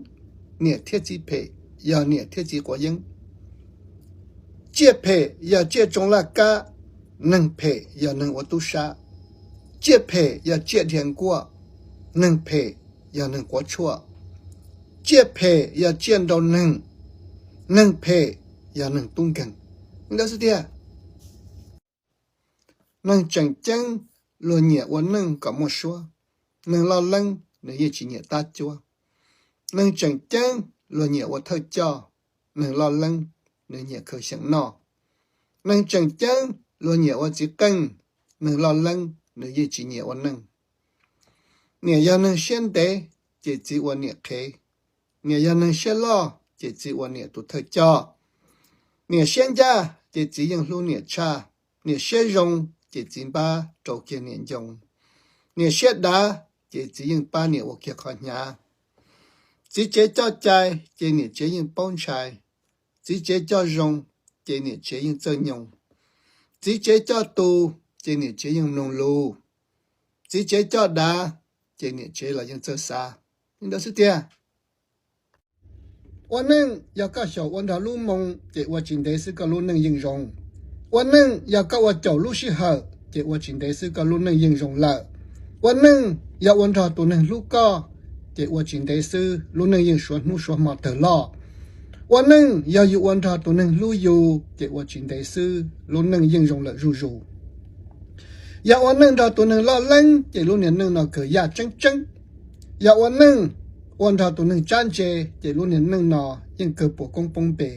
niam thiab txiv phem yog niam thiab txiv quav yeeb. Tsiaj phem yog tsiaj tsoo laj kab, neeg phem yog neeg ua tub sab. Tsiaj phem yog tsiaj dhia nkuaj, neeg phem yog neeg quav tshuaj. Tsiaj phem yog tsiaj nrau neeg, neeg phem yog neeg tub nkeeg. Ntawd xwb tiag. Neeg tseem ceeb luag nyiam ua neej kom muaj suab, neeg loj leeb nws yeej tsis nyiam tab cuab. Neeg tseem ceeb luag nyiam ua thawj coj, neeg loj leeb nws nyiam khaws xyeem noj. Neeg tseem ceeb luag nyiam ua txiv qeej, neeg loj leeb nws yeej tsis nyiam ua neej. Niam yog neeg siab ntev ces txiv ua niam qhev. Niam yog neeg siab loj ces txiv ua niam tus thawj coj. Niam siab ncaj ces txiv yeej hlub niam tshaj. Niam siab zoo ces txiv npab rau kiag niam ncoo. Niam siab dav ces txiv yeej pab niam ua kiag qhov hnyav. Txiv tsev coj cai ces niam tsev yeej paub ntshai. Txiv tsev coj zoo ces niam tsev yeej txawj nyoos. Txiv tsev coj tu ces niam tsev yeej mloog lus. Txiv tsev coj dav ces niam tsev los yeej txawj xav. Li ntawd xwb tiag. Ua neej yog koj xyaum ua nrog lub moo ces ua tsis ntev xwb koj lub neej yeej zoo. Ua neej yog koj ua caum lub sij hawm ces ua tsis ntev xwb koj lub neej yeej zoo lawm. Ua neej yog ua nrog tus neeg hlub koj ces ua tsis ntev xwb lub neej yeej suav hnub suav hmo tawg loj. Ua neej yog yus ua nrog tus neeg hlub yus ces ua tsis ntev xwb lub neej yeej zoo lawm zuj zus. Yog ua neej nrog tus neeg loj leeb ces lub niag neej no kawg yaj tseeb tseeb. Yog ua neej ua nrog tus neeg tsab ntse ces lub niag neej no yeej kawg puas koob poob npe.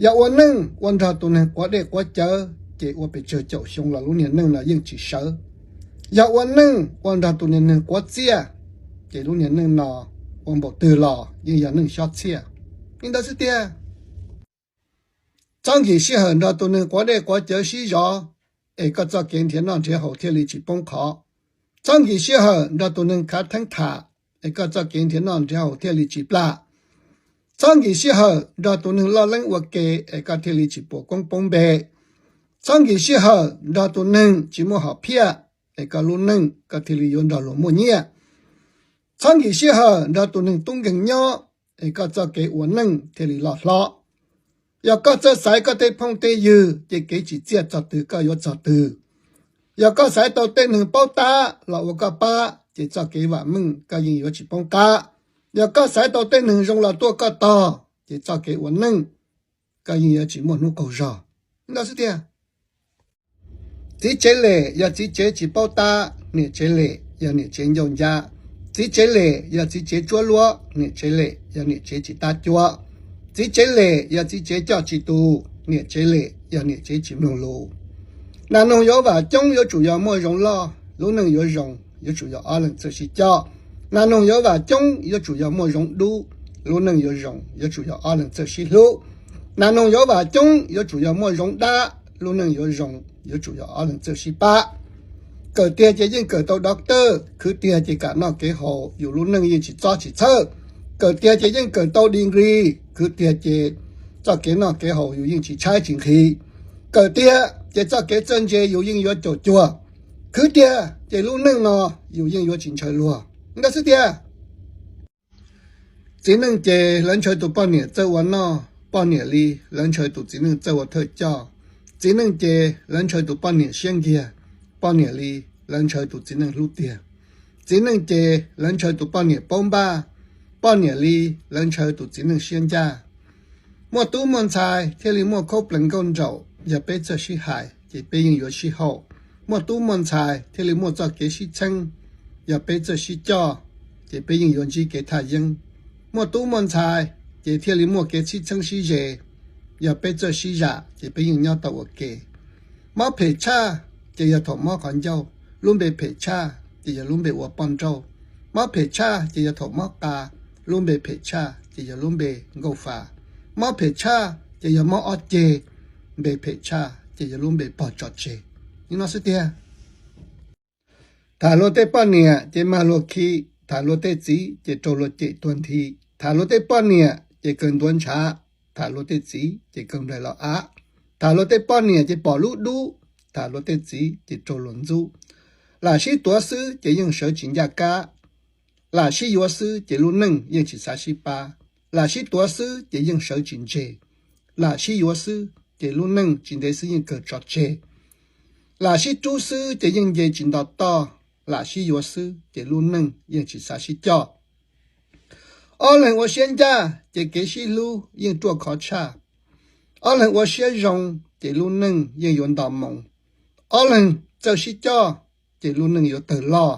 Yog ua neej ua nrog tus neeg quav dej quav cawv ces ua pes tsawg caum xyoo los lub niag neej no yeej tsis sawv. Yog ua neej ua nrog tus niag neeg quav txiaj ces lub niag neej no ua npaum twg los yeej yog neej xyob txhiaj. Li ntawd xwb tiag. Txhob nkim sij hawm nrog tus neeg quav dej quav cawv sib zov es koj txoj kev nrhiav noj nrhiav haus thiaj li tsis poob qho. Txhob nkim sij hawm nrog tus neeg khav theeb tham es koj txoj kev nrhiav noj nrhiav haus thiaj li tsis plam. Txhob nkim sij hawm nrog tus neeg loj leeb ua ke es koj thiaj li tsis puas koob poob npe. Txhob nkim sij hawm nrog tus neeg tsis muaj hom phiaj es koj lub neej koj thiaj li yuav nrog luag muaj nyiaj. Txhob nkim sij hawm nrog tus neeg tub nkeeg nyob es koj txoj kev ua neej thiaj li loj hlob. Yog koj txawj xaiv koj tej phooj tej ywg ces kev tsim txiaj txog twg koj yuav txog twg. Yog koj xaiv tau tej neeg paub tab los ua koj pab ces txoj kev vam meej koj yeej yuav tsis poob qab. Yog koj xaiv tau tej neeg zoo los tuaj koj tog ces txoj kev ua neej koj yeej yuav tsis muaj hnub qaug zog. Ntau xwb tiag. Txiv tsev lem yog txiv tsev tsis paub tab, niam tsev lem yog niam tsev ncauj ncab. Txiv tsev lem yog txiv tsev tsuab luab, niam tsev lem yog niam tsev tsis tab cuab. Txiv tsev lem yog txiv tsev coj tsis tus, niam tsev lem yog niam tsev tsis mloog lus. Nas noog yuav vam coob yuav tsum yog muaj zoov loj, lub neej yuav zoo yuav tsum yog ob leeg txawj sib coj. Nas noog yuav vam coob yuav tsum yog muaj zoov dub, lub neej yuav zoo yuav tsum yog ob leeg txawj sib hlub. Nas noog yuav vam coob yuav tsum yog muaj zoov dab, lub neej yuav zoo yuav tsum yog ob leeg txawj sib pab. Kawm tiag ces yeej kawm tau doctor, khwv tiag ces kam noj kev haus yus lub neej yeej tsis txob tsis txhawj. Kawm tiag ces yeej kawm tau degree, khwv tiag ces txoj kev noj kev haus yus yeej tsis tshaib tsis nqhis. Kawm tiag ces txoj kev txawj ntse yus yeej yuav caum cuag. Khwv tiag ces lub neej no yus yeej yuav tsis ntshaw luag. Ntau xwb tiag. Txiv neej ces lawv ntshaw tus poj niam txawj ua noj, poj niam li lawv ntshaw tus txiv neej txawj ua thawj coj. Txiv neej ces lawv ntshaw tus poj niam siab nkiag, poj niam li lawv ntshaw tus txiv neej hlub tiag. Txiv neej ces lawv ntshaw tus poj niam paub npaj, poj niam li lawv ntshaw tus txiv neej siab ncaj. Muaj tub muaj ntxhais thiaj li muaj khaub plees nkauj nraum, yog peb txawj sib hais ces peb yeej yuav sib haum. Muaj tub muaj ntxhais thiaj li muaj txoj kev sib txheeb, yog peb txawj sib coj ces peb yeej yuav ntsib kev thaj yeeb. Muaj tub muaj ntxhais ces thiaj li muaj kev sib txheeb sib ze, yog peb txawj sib zam ces peb yeej nyob tau ua ke. Mob phem tshaj ces yog thaum mob qhov ncauj, lub npe phem tshaj ces yog lub npe ua poj nrauj. Mob phem tshaj ces yog thaum mob qa, lub npe phem tshaj ces yog lub npe nkauj fa. Mob phem tshaj ces yog mob ob ceg, npe phem tshaj ces yog lub npe pog tso tseg. Li no xwb tiag. Tham luag tej poj niam ces mag luag khi, tham luag tej txiv ces raug luag cem tuag nthi. Tham luag tej poj niam ces kawg ntuav ntshav, tham luag tej txiv ces kawg nplaig los av. Tham luag tej poj niam ces pom lub dub, tham luag tej txiv ces raug luag ntxub. Lam sib tuav xwb ces yeej sawv tsis ncaj qab. Lam sib yuav xwb ces lub neej yeej tsis xav sib pab. Lam sib tuav xwb ces yeej sawv tsis ntseg. Lam sib yuav xwb ces lub neej tsis ntev xwb yeej kawg tso tseg. Lam sib rub xwb ces yeej nce tsis nto toj. Lam sib yuav xwb ces lub neej yeej tsis xav sib coj. Ob leeg ua siab ncaj ces kev sib hlub yeej ruaj khov tshaj. Ob leeg ua siab zoo ces lub neej yeej yuav nto moo. Ob leeg txawj sib coj ces lub neej yuav tawg loj.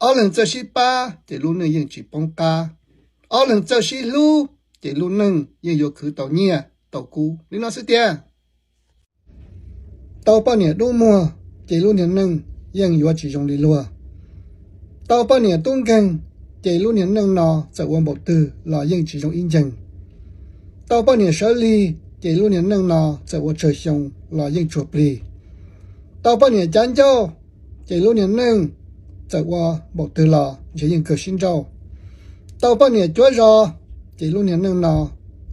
Ob leeg txawj sib pab ces lub neej yeej tsis poob qab. Ob leeg txawj sib hlub ces lub neej yeej yuav khwv tau nyiaj tau kub. Li no xwb tiag. Tau poj niam dub muag ces lub niag neej yeej yuav tsis zoo li luag. Tau poj niam tub nkeeg ces lub niag neej no txawm ua npaum twg los yeej tsis zoo ib nceg. Tau poj niam sawv lig ces lub niag neej no txawm ua tsawg xyoo los yeej tsuag plig. Tau poj niam cav ncauj ces lub niag neej txawm ua npaum twg los ntshe yeej kawg sib nrauj. Tau poj niam cuav zos ces lub niag neej no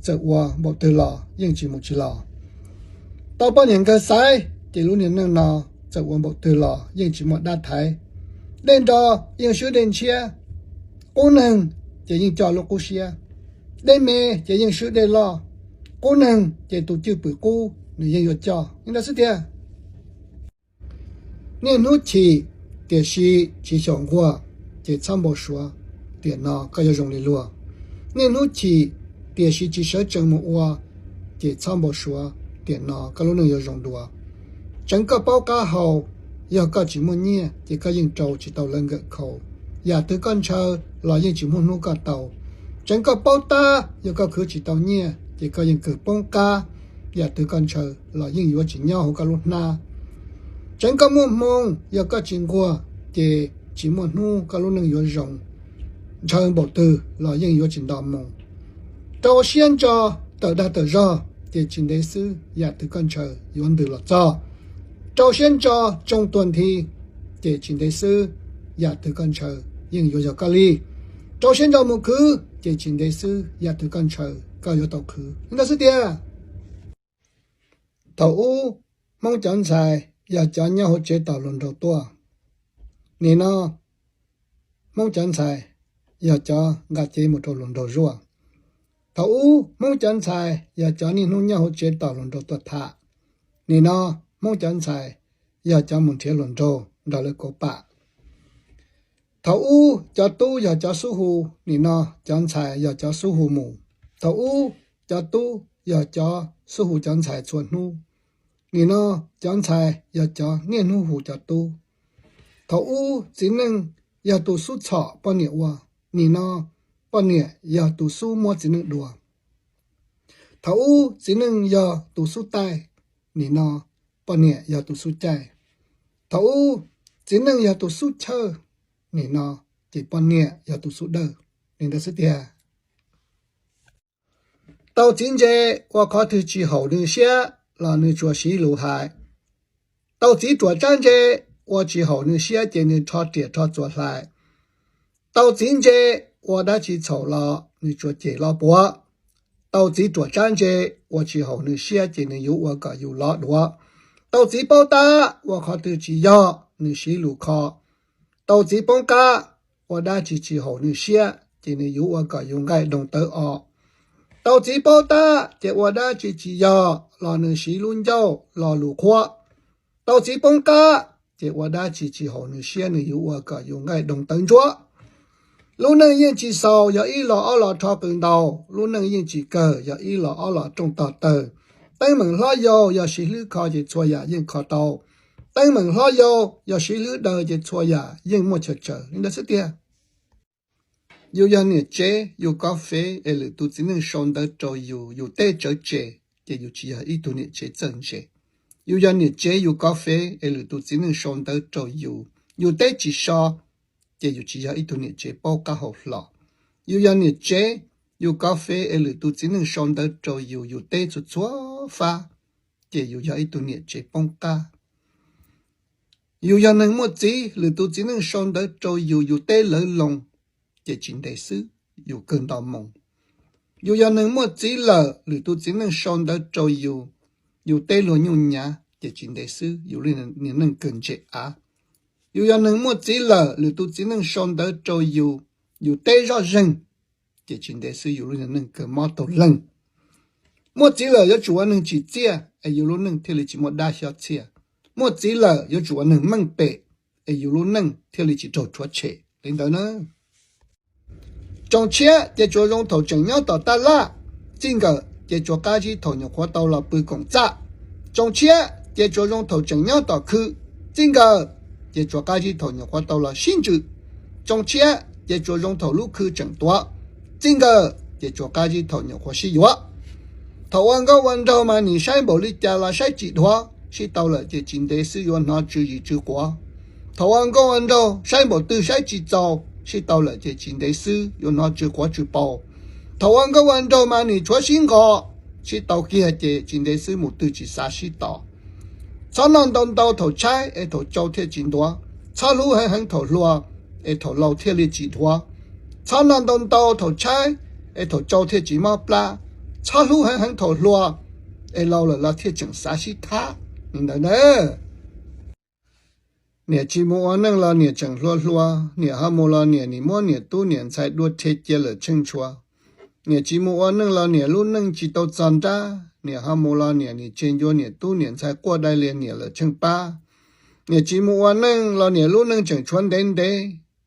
txawm ua npaum twg los yeej tsis mus tsis los. Tau poj niam nkawg xaiv ces lub niag neej no txawm ua npaum twg los yeej tsis muaj dab thaiv. Dej nro yeej swb dej ntshiab, qub neeg ces yeej coj lub qub siab. Dej me ces yeej swb dej loj, qub neeg ces tus cwj pwm qub nws yeej yuav coj. Li ntawd xwb tiag. Niaj hnub chim tiam sis tsis xyaum nquag, ces txhob npau suav tiam no koj yuav zoo li luag. Niaj hnub chim tiam sis tsis sawv tsees mus ua, ces txhob npau suav tiam no koj lub neej yuav zoo dua. Tseev koj paub qab hau, yog koj tsis muaj nyiaj ces koj yeej rau tsis tau lawv nkawm khau. Yam twg koj ntshaw los yeej tsis muaj hnub koj tau. Tseev koj paub tab, yog koj khwv tsis tau nyiaj ces koj yeej kawg poob qab. Yam twg koj ntshaw los yeej yuav tsis nyob hauv koj lub hnab. Tseev koj muaj hmoo, yog koj tsis nquag ces tsis muaj hnub koj lub neej yuav zoo. Ntshaw npaum twg los yeej yuav tsis nto moo. Rau siab ntso tawm dag tawm zog, ces tsis ntev xwb yam twg koj ntshaw yuav ntws los txog. Rau siab ntso tsoo tuag nthi, ces tsis ntev xwb yam twg koj ntshaw yeej yuav yog koj li. Rau siab ntso mus khwv, ces tsis ntev xwb yam twg koj ntshaw koj yuav tau khwv li ntawd xwb tiag. Thaum ub Hmoob cov ntxhais yog cov nyob hauv tsev tos hluas nraug tuaj. Nim no Hmoob cov ntxhais yog cov nqa cev mus rau hluas nraug zuaj. Thaum ub Hmoob cov ntxhais yog cov niaj hnub nyob hauv tsev tos hluas nraug tuaj tham. Nim no Hmoob cov ntxhais yog cov mus nrhiav hluas nraug nrog lawv kauv pam. Thaum ub cov tub yog cov xub hu, nim no cov ntxhais yog cov xub hu mus. Thaum ub cov tub yog cov xub hu cov ntxhais txhua hnub, nim no cov ntxhais yog cov niaj hnub hu cov tub. Thaum ub txiv neej yog tus xub txhom poj niam ua, nim no poj niam yog tus xub muab txiv neej dua. Thaum ub txiv neej yog tus xub taij, nim no poj niam yog tus xub caij. Thaum ub txiv neej yog tus xub chawj, nim no ces poj niam yog tus xub dawj li ntawd xwb tiag. Tau txiv ntse ua qhov twg tsis haum nws siab los nws tsuas siv lus hais. Tau txiv ruam tsab ntse ua tsis haum nws siab ces nws rho riam rho txuas hlais. Tau txiv ntse ua dab tsi txhaum los nws tsuas cem los puav. Tau txiv ruam tsab ntse ua tsis haum nws siab ces nws yuav ua kom yus lov duav. Tau txiv paub tab ua qhov twg tsis yog nws siv lus kho. Tau txiv poob qab ua dab tsi tsis haum nws siab ces nws yuav ua kom yus nqaij doog tawv os. Tau txiv paub tab ces ua dab tsi tsis yog los nws siv lub ncauj lo lus qhuab. Tau txiv poob qab ces ua dab tsi tsis haum nws siab nws yuav ua kom yus nqaij doog tawv ntsuab. Lub neej yeej tsis xaus yog ib los ob los rho qws ntaus, lub neej yeej tsis kawg yog ib los ob los rooj tog tawg. Teeb meem hlob yau yog siv hlwb kho ces txhua yam yeej kho tau. Teeb meem hlob yau yog siv hlwb daws ces txhua yam yeej muaj chaw tsaws li ntawd xwb tiag. Yus yog niam tsev yus kov fev es lwm tus txiv neej sau ntawv rau yus, yus teb tsawv tseg ces yus tsis yog ib tug niam tsev txawj ntse. Yus yog niam tsev yus kov fev es lwm tus txiv neej sau ntawv rau yus, yus teb tsis so ces yus tsis yog ib tug niam tsev paub qab hau hlo. Yus yog niam tsev yus kov fev es lwm tus txiv neej sau ntawv rau yus, yus teb txhua txhua fab ces yus yog ib tug niam tsev poob qab. Yus yog neeg muaj txiv lwm tus txiv neej sau ntawv rau yus, yus teb lawv loo ces tsis ntev xwb yus kawg nto moo. Yus yog neeg muaj txiv lawm lwm tus txiv neej sau ntawv rau yus, yus teb luag nyuj nyav ces tsis ntev xwb yus lub niag neej kawg ntse av. Yus yog neeg muaj txiv lawm lwm tus txiv neej sau ntawv rau yus, yus teb zoj zeeg ces tsis ntev xwb yus lub niag neej kawg mob taug leeg. Muaj txiv lawm yuav tsum ua neeg tsim txiaj es yus lub neej thiaj li tsis muaj dab xyob txhiaj. Muaj txiv lawm yuav tsum ua neeg meej pem es yus lub neej thiaj li tsis raug rhuav tshem li ntawd na. Tsoos tshiab ces tsuas zoo thaum tseem nyob tom taj laj, txij nkawm ces tsuas qab zib thaum nyuam qhuav tau los pw koom txaj. Tsoos tshiab ces tsuas zoo thaum tseem nyob tom khw, txij nkawm ces tsuas qab zib thaum nyuam qhuav tau los sib ntsws. Tsoos tshiab ces tsuas zoo thaum lub khw tseem tuav, txij nkawm ces tsuas qab zib thaum nyuam qhuav sib yuav. Thaum ua nkauj ua nraug mas nim saib npaum li cas los saib tsis dhuav, sib tau lawm ces tsis ntev xwb yuav hnov tsw zis tsw quav. Thaum ua nkauj ua nraug saib npaum twg saib tsis txaus, sib tau lawm ces tsis ntev xwb yuav hnov tsw quav tsw paug. Thaum ua nkauj ua nraug mas nim tshuav sib nqos, sib tau kiag ces tsis ntev xwb mus twg tsis xav sib tos. Txhob noj ntau ntau thaum tshaib es thaum tsau thiaj tsis ntuav. Txhob hlub heev heev thaum hluas es thaum laus thiaj li tsis dhuav. Txhob noj ntau ntau thaum tshaib es thaum tsau thiaj tsis mob plab. Txhob hlub heev heev thaum hluas es laus lawm los thiaj tseem xav sib thab li ntawd na. Niam tsis mus ua neej los niam tseem hluas hluas, niam ho mus los niam nim muab niam tub niam ntxhais dua rhe cia lawm tsheej tshua. Niam tsis mus ua neej los niam lub neej tsis tau txog nrab, niam ho mus los niam nim tseg ncua niam tub niam ntxhais quaj dai lias niam lawm tsheej pab. Niam tsis mus ua neej los niam lub neej tseem tshuav ntev ntev,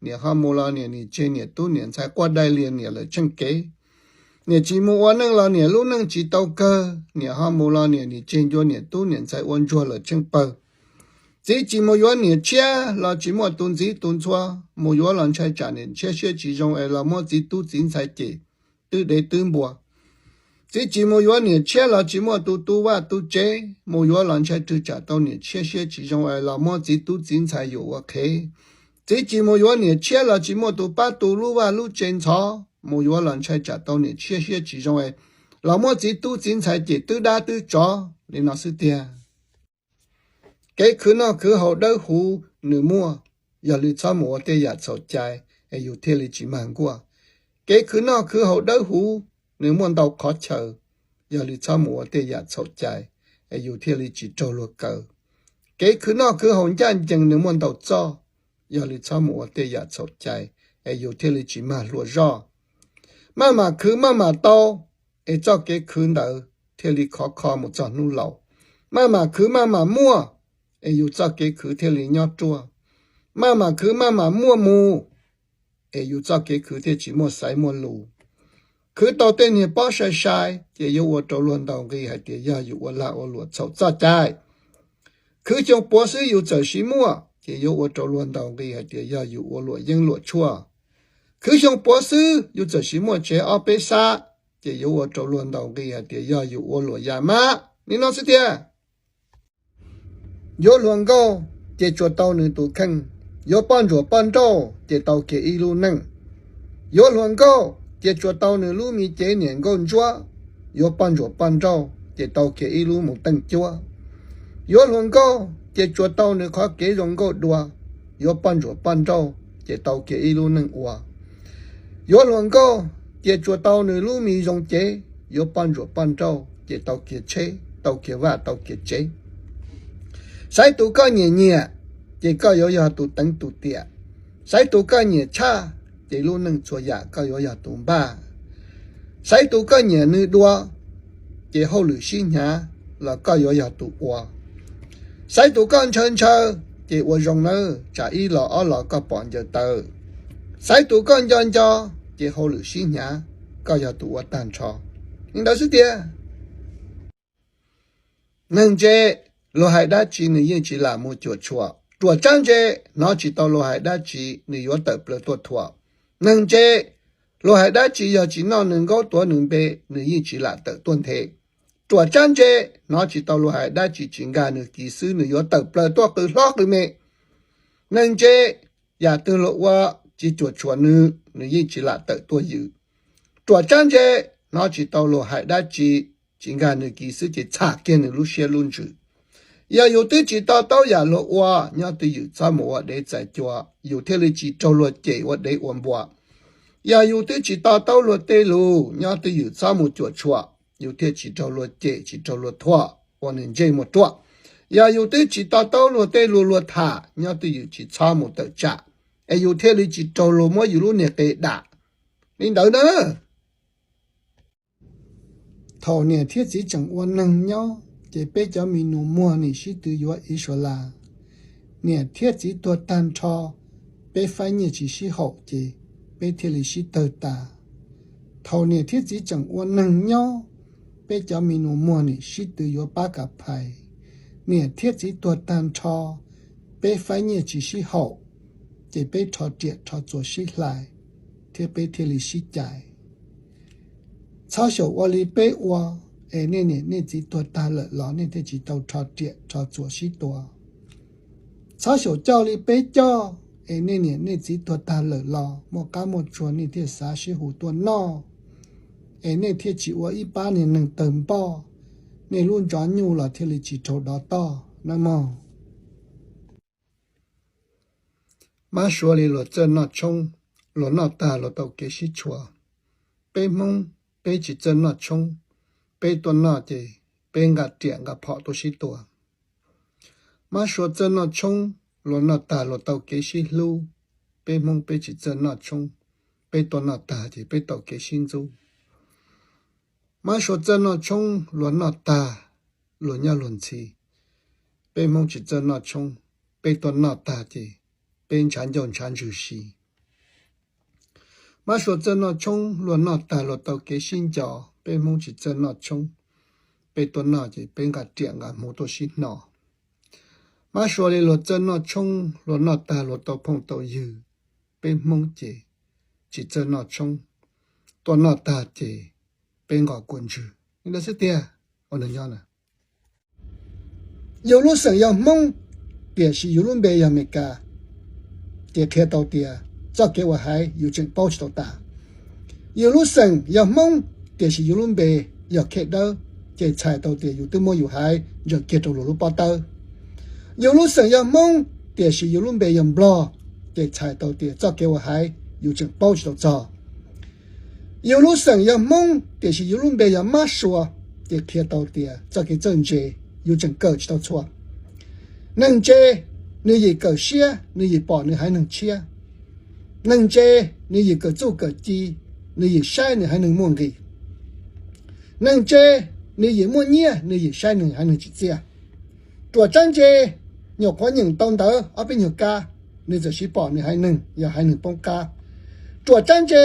niam ho mus los niam nim tseg niam tub niam ntxhais quaj dai lias niam lawm tsheej kev. Niam tsis mus ua neej los niam lub neej tsis tau kawg, niam ho mus los niam nim tseg ncua niam tub niam ntxhais ua ntsuag lawm tsheej pawg. Txiv tsis mus yuav niam tshiab los tsis muaj tus ntxiv tus ntxhua, mus yuav los ntshai tsam niam tshiab siab tsis zoo es los muab txiv tub txiv ntxhais cem twb dev twb npua. Txiv tsis mus yuav niam tshiab los tsis muaj tus tu vaj tu tsev, mus yuav los ntshai twg tsam tau niam tshiab siab tsis zoo es los muab txiv tub txiv ntxhais yuam ua qhev. Txiv tsis mus yuav niam tshiab los tsis muaj tus pab tu lub vaj lub tsev ntxhov, mus yuav los ntshai tsam tau niam tshiab siab tsis zoo es los muab txiv tub txiv ntxhais cem twb dab twb tsov li no xwb tiag. Kev khwv noj khwv haus dawb huv nws muaj, yog li txhob mus ua tej yam txhaum cai es yus thiaj li tsis mag nkuaj. Kev khwv noj khwv haus dawb huv nws muaj ntau qhov chaw, yog li txhob mus ua tej yam txhaum cai, es yus thiaj li tsis raug luag kaw. Kev khwv noj khwv haus ncaj ncees nws muaj ntau txoj, yog li txhob mus ua tej yam txhaum cai, es yus thiaj li tsis mag hluas zoj. Maj mam khwv maj mam tau, es txoj kev khwv ntawd thiaj li khov kho mus txog hnub laus. Maj mam khwv maj mam muaj, es yus txoj kev khwv thiaj li nyob ruaj. Maj mam khwv maj mam muaj mus, es yus txoj kev khwv thiaj tsis muaj xaiv muaj lus. Khwv tau tej niag pob sai sai, ces yuav ua rau luag ntaus nqi hais tias yog yus ua lag ua luam txhaum txoj cai. Khwv xyoo puav xwb yus txawm siv muaj, ces yuav ua rau luag ntaus nqi hais tias yog yus ua luam yeeb luam tshuaj. Khwv xyoo puav xwb yus txawm siv muaj tsev ob peb xab, ces yuav ua rau luag ntaus nqi hais tias yog yus ua luam yam mab. Nim no xwb tiag. Yuav hluas nkauj, ces tsuas tau nws tus kheej. Yuav poj ntsuam poj nrauj, ces tau kiag ib lub neej. Yuav hluas nkauj, ces tsuas tau nws lub me cev niam nkauj ntsuab. Yuav poj ntsuam poj nrauj, ces tau kiag ib lub mus teej cuab. Yuav hluas nkauj, ces tsuas tau nws qhov kev zoo nkauj dua. Yuav poj ntsuam poj nrauj, ces tau kiag ib lub neej ua. Yuav hluas nkauj, ces tsuas tau nws lub me zoo cev. Yuav poj ntsuam poj nrauj, ces tau kiag tsheb, tau kiag vaj, tau kiag tsev. Saib tus koj nyiam nyiam, ces koj yuav yog tus teev tus tiam. Saib tus koj nyiam tshaj, ces lub neej txhua yam koj yuav yog tus npaj. Saib tus koj nyiam nws dua, ces hauj lwm sib hnyav los koj yuav yog tus ua. Saib tus koj ntshaw ntshaw, ces ua zoo nawb, tsam ib los ob los koj pom ncaws taw. Saib tus koj nco nco, ces hauj lwm sib hnyav, koj yog tus ua tag nrho. Li ntawd xwb tiag. Neeg ntse, luag hais dab tsi nws yeej tsis lam mus cuam tshuam. Ruam tsab ntse, hnov tsis tau luag hais dab tsi nws yuav tawm plaws tuaj thuam. Neeg ntse, luag hais dab tsi yog tsis noj nws nkaub tuav nws npe, nws yeej tsis lam tawm tuaj nthe. Ruam tsab ntse, hnov tsis tau luag hais dab tsi tsis nkag nws kis xwb nws yuav tawm plaws tuaj qw hlob qw me. Neeg ntse, yam twg luag ua tsis cuam tshuam nws, nws yeej tsis lam tawm tuaj yws. Ruam tsab ntse, hnov tsis tau luag hais dab tsi tsis nkag nws kis xwb ces txham kiag nws lub siab lub ntsws. Yog yus twb tsis to taub yam luag ua, nyob twj ywm txhob mus ua dev txais cua, yus thiaj li tsis raug luag cem ua dev ua npua. Yog yus twb tsis to taub luag tej lus, nyob twj ywm txhob mus cuam tshuam, yus thiaj tsis raug luag cem tsis raug luag thuam ua nws ntsej muag ruam. Yog yus twb tsis to taub luag tej lus luag tham, nyob twj ywm tsis txhob mus tawm tsam, es yus thiaj li tsis raug luag muab yus lub niag qe dam. Li ntawd na. Thaum niam thiab txiv tseem ua neeg nyob ces peb cov mi nus muag nim sib tw yuav Israel. Niam thiab txiv tuag tag nrho, peb faib nyiaj tsis sib haum ces peb thiaj li sib tawg tas. Thaum niam thiab txiv tseem ua neeg nyob, peb cov mi nus muag nim sib tw yuav pab kas phais. Niam thiab txiv tuag tag nrho, peb faib nyiaj tsis sib haum, ces peb rho riam rho txuas sib hlais, thiab peb thiaj li sib cais. Txhob xyaum ua li peb ua, es nej niam nej txiv tuag tag lawm los nej thiaj tsis tau rho riam rho txuas sib tua. Txhob xyaum coj li peb coj, es nej niam nej txiv tuag tag lawm los muaj qab muaj tsuag nej thiaj xav sib hu tuaj noj, es nej thiaj tsis ua ib pab niag neeg tawg npoj, nej lub ntsov nyuj los thiaj li tsis raug dov toj nawb mog. Mab Suav li luag txawj noj tshoob, luag noj tag luag tau kev sib tshuam. Peb Hmoob, peb tsis txawj noj tshoob, peb tuaj noj ces peb nqa riam nqa phom tuaj sib tua. Mab Suav txawj noj tshoob, luag noj tag luag tau kev sib hlub. Peb Hmoob peb tsis txawj noj tshoob, peb tuaj noj tag ces peb tau kev sib ntxub. Mab Suav txawj noj tshoob, luag noj tag luag nyob luag ntxhi. Peb Hmoob tsis txawj noj tshoob, peb tuaj noj tag ces peb ntshav ncauj ntshav ntswg si. Mab Suav txawj noj tshoob, luag noj tag luag tau kev sib nco. Peb Hmoob tsis txawj noj tshoob, peb tuaj noj ces peb nqa riam nqa hmuv tuaj sib hno. Mab Suav li luag txawj noj tshoob, luag noj tag luag tau phooj tau ywg. Peb Hmoob ces tsis txawj noj tshoob, tuaj noj tag ces peb nqos kua ntswg li ntawd xwb tiag. Ua nws nyob na. Yus lub xeem yog Hmoob, tiam sis yus lub npe yog Meskas, ces qhia tau tias txoj kev ua haiv yus tseem paub tsis tau tas. Yus lub xeem yog Hmoob, tiam sis yus lub npe yog Khej Dawb, ces txhais tau tias yus twb muab yus haiv ntsaws kiag rau luag lub pob tawb. Yus lub xeem yog Hmoob, tiam sis yus lub npe yog Nplog, ces txhais tau tias txoj kev ua haiv yus tseem paub tsis tau txog. Yus lub xeem yog Hmoob tiam sis yus lub npe yog Mab Sua, ces qhia tau tias txoj kev txawj ntse yus tseem kawm tsis tau txhua. Neeg ntse, nws yim kawm siab, nws yim pom nws haiv neeg tshiab. Neeg ntse, nws yim kawm txuj kawm ci, nws yim saib nws haiv neeg muaj nqis. Neeg ntse, nws yim muaj nyiaj, nws yim saib nws haiv neeg tsim txiaj. Ruam tsab ntse, nyuam qhuav nyeem tau ntawv ob peb nyuag kab, nws txawm siv pom nws haiv neeg yog haiv neeg poob qab. Ruam tsab ntse,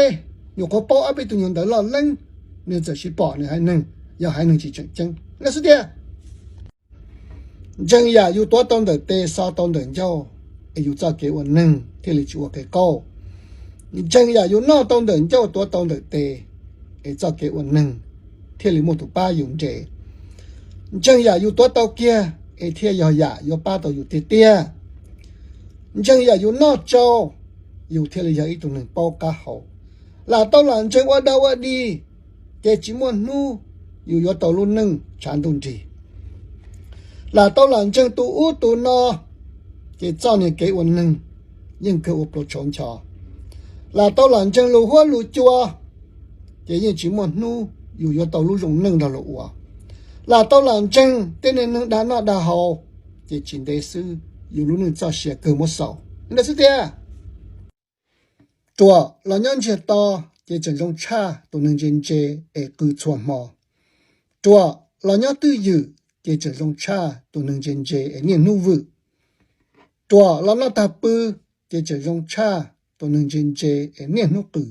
nyuam qhuav paub ob peb tug nyuag ntawv loj leeb, nws txawm siv pom nws haiv neeg yog haiv neeg tsis tseem ceeb. Lawv xwb tiag. Ntseeg yam yus tuav tau ntawm tes, xav tau ntawm ncauj, es yus txoj kev ua neeg thiaj li tsis ua qe qauj. Ntseeg yam yus noj tau ntawm ncauj, tuav tau ntawm tes, es txoj kev ua neeg thiaj li muaj tus pab yus nres. Ntseeg yam yus tuav tau kiag, es thiaj yog yam yuav pab tau yus tiag tiag. Ntseeg yam yus noj tsau, yus thiaj li yog ib tug neeg paub qab hau. Lam tau lam ntseeg ua dog ua dig, ces tsis muaj hnub yus yuav tau lub neej tshav ntuj nrig. Lam tau lam ntseeg tus ub tus no, ces txoj niag kev ua neeg yeej kawg ua pluas tshauv ncho. Lam tau lam ntseeg lus huab lus cua, ces yeej tsis muaj hnub yus yuav tau lub zoo neej nrog luag ua. Lam tau lam ntseeg tej niag neeg dag noj dag haus, ces tsis ntev xwb yus lub neej txoj sia kawg muab xaus. Ntawd xwb tiag. Ruam los nyob ntsiag to, ces tseem zoo tshaj tus neeg ntse ntse es qw txhua hmo. Ruam los nyob twj ywm, ces tseem zoo tshaj tus neeg ntse ntse es niaj hnub vwm. Ruam los noj tag pw, ces tseem zoo tshaj tus neeg ntse ntse es niaj hnub qw.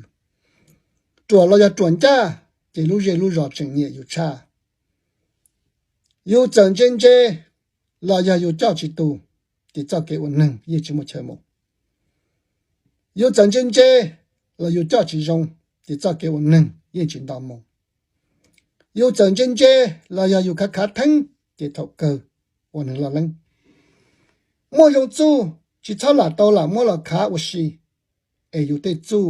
Ruam los yog ruam ncaj, ces lub zej lub zos tseem nyiam yus tshaj. Yus txawm ntse ntse los yog yus coj tsis tus, ces txoj kev ua neeg yeej tsis muaj chaw mus. Yus txawm ntse ntse los yus coj tsis zoo, ces txoj kev ua neeg yeej tsis nto moo. Yus txawm ntse ntse los yog yus khav khav theeb, ces thaum kawg ua neeg loj leeb. Muaj zoo txuj tsis txhob lam tau lam muab los khav ua si, es yus tej txuj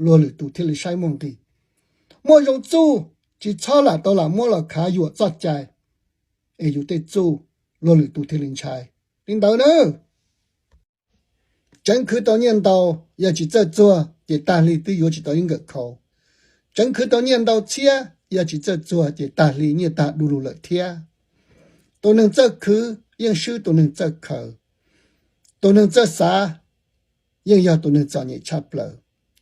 luag lwm tus thiaj li saib muaj nqis. Muaj zoo txuj tsis txhob lam tau lam muab los khav yuam txoj cai, es yus tej txuj luag lwm tus thiaj li ntshai. Li ntawd na, tseev khwv tau nyiaj ntau, yog tsis txawj txuag ces tag li twb yuav tsis tau ib nkawm khau. Tseev khwv tau nyiaj ntau txhiab, yog tsis txawj txuag ces tag li nyiaj tag du lug lawm thiab. Tus neeg txawj khwv yeej swb tus neeg txawj khaws. Tus neeg txawj xav yeej yog tus neeg txom nyem tshaj plaws.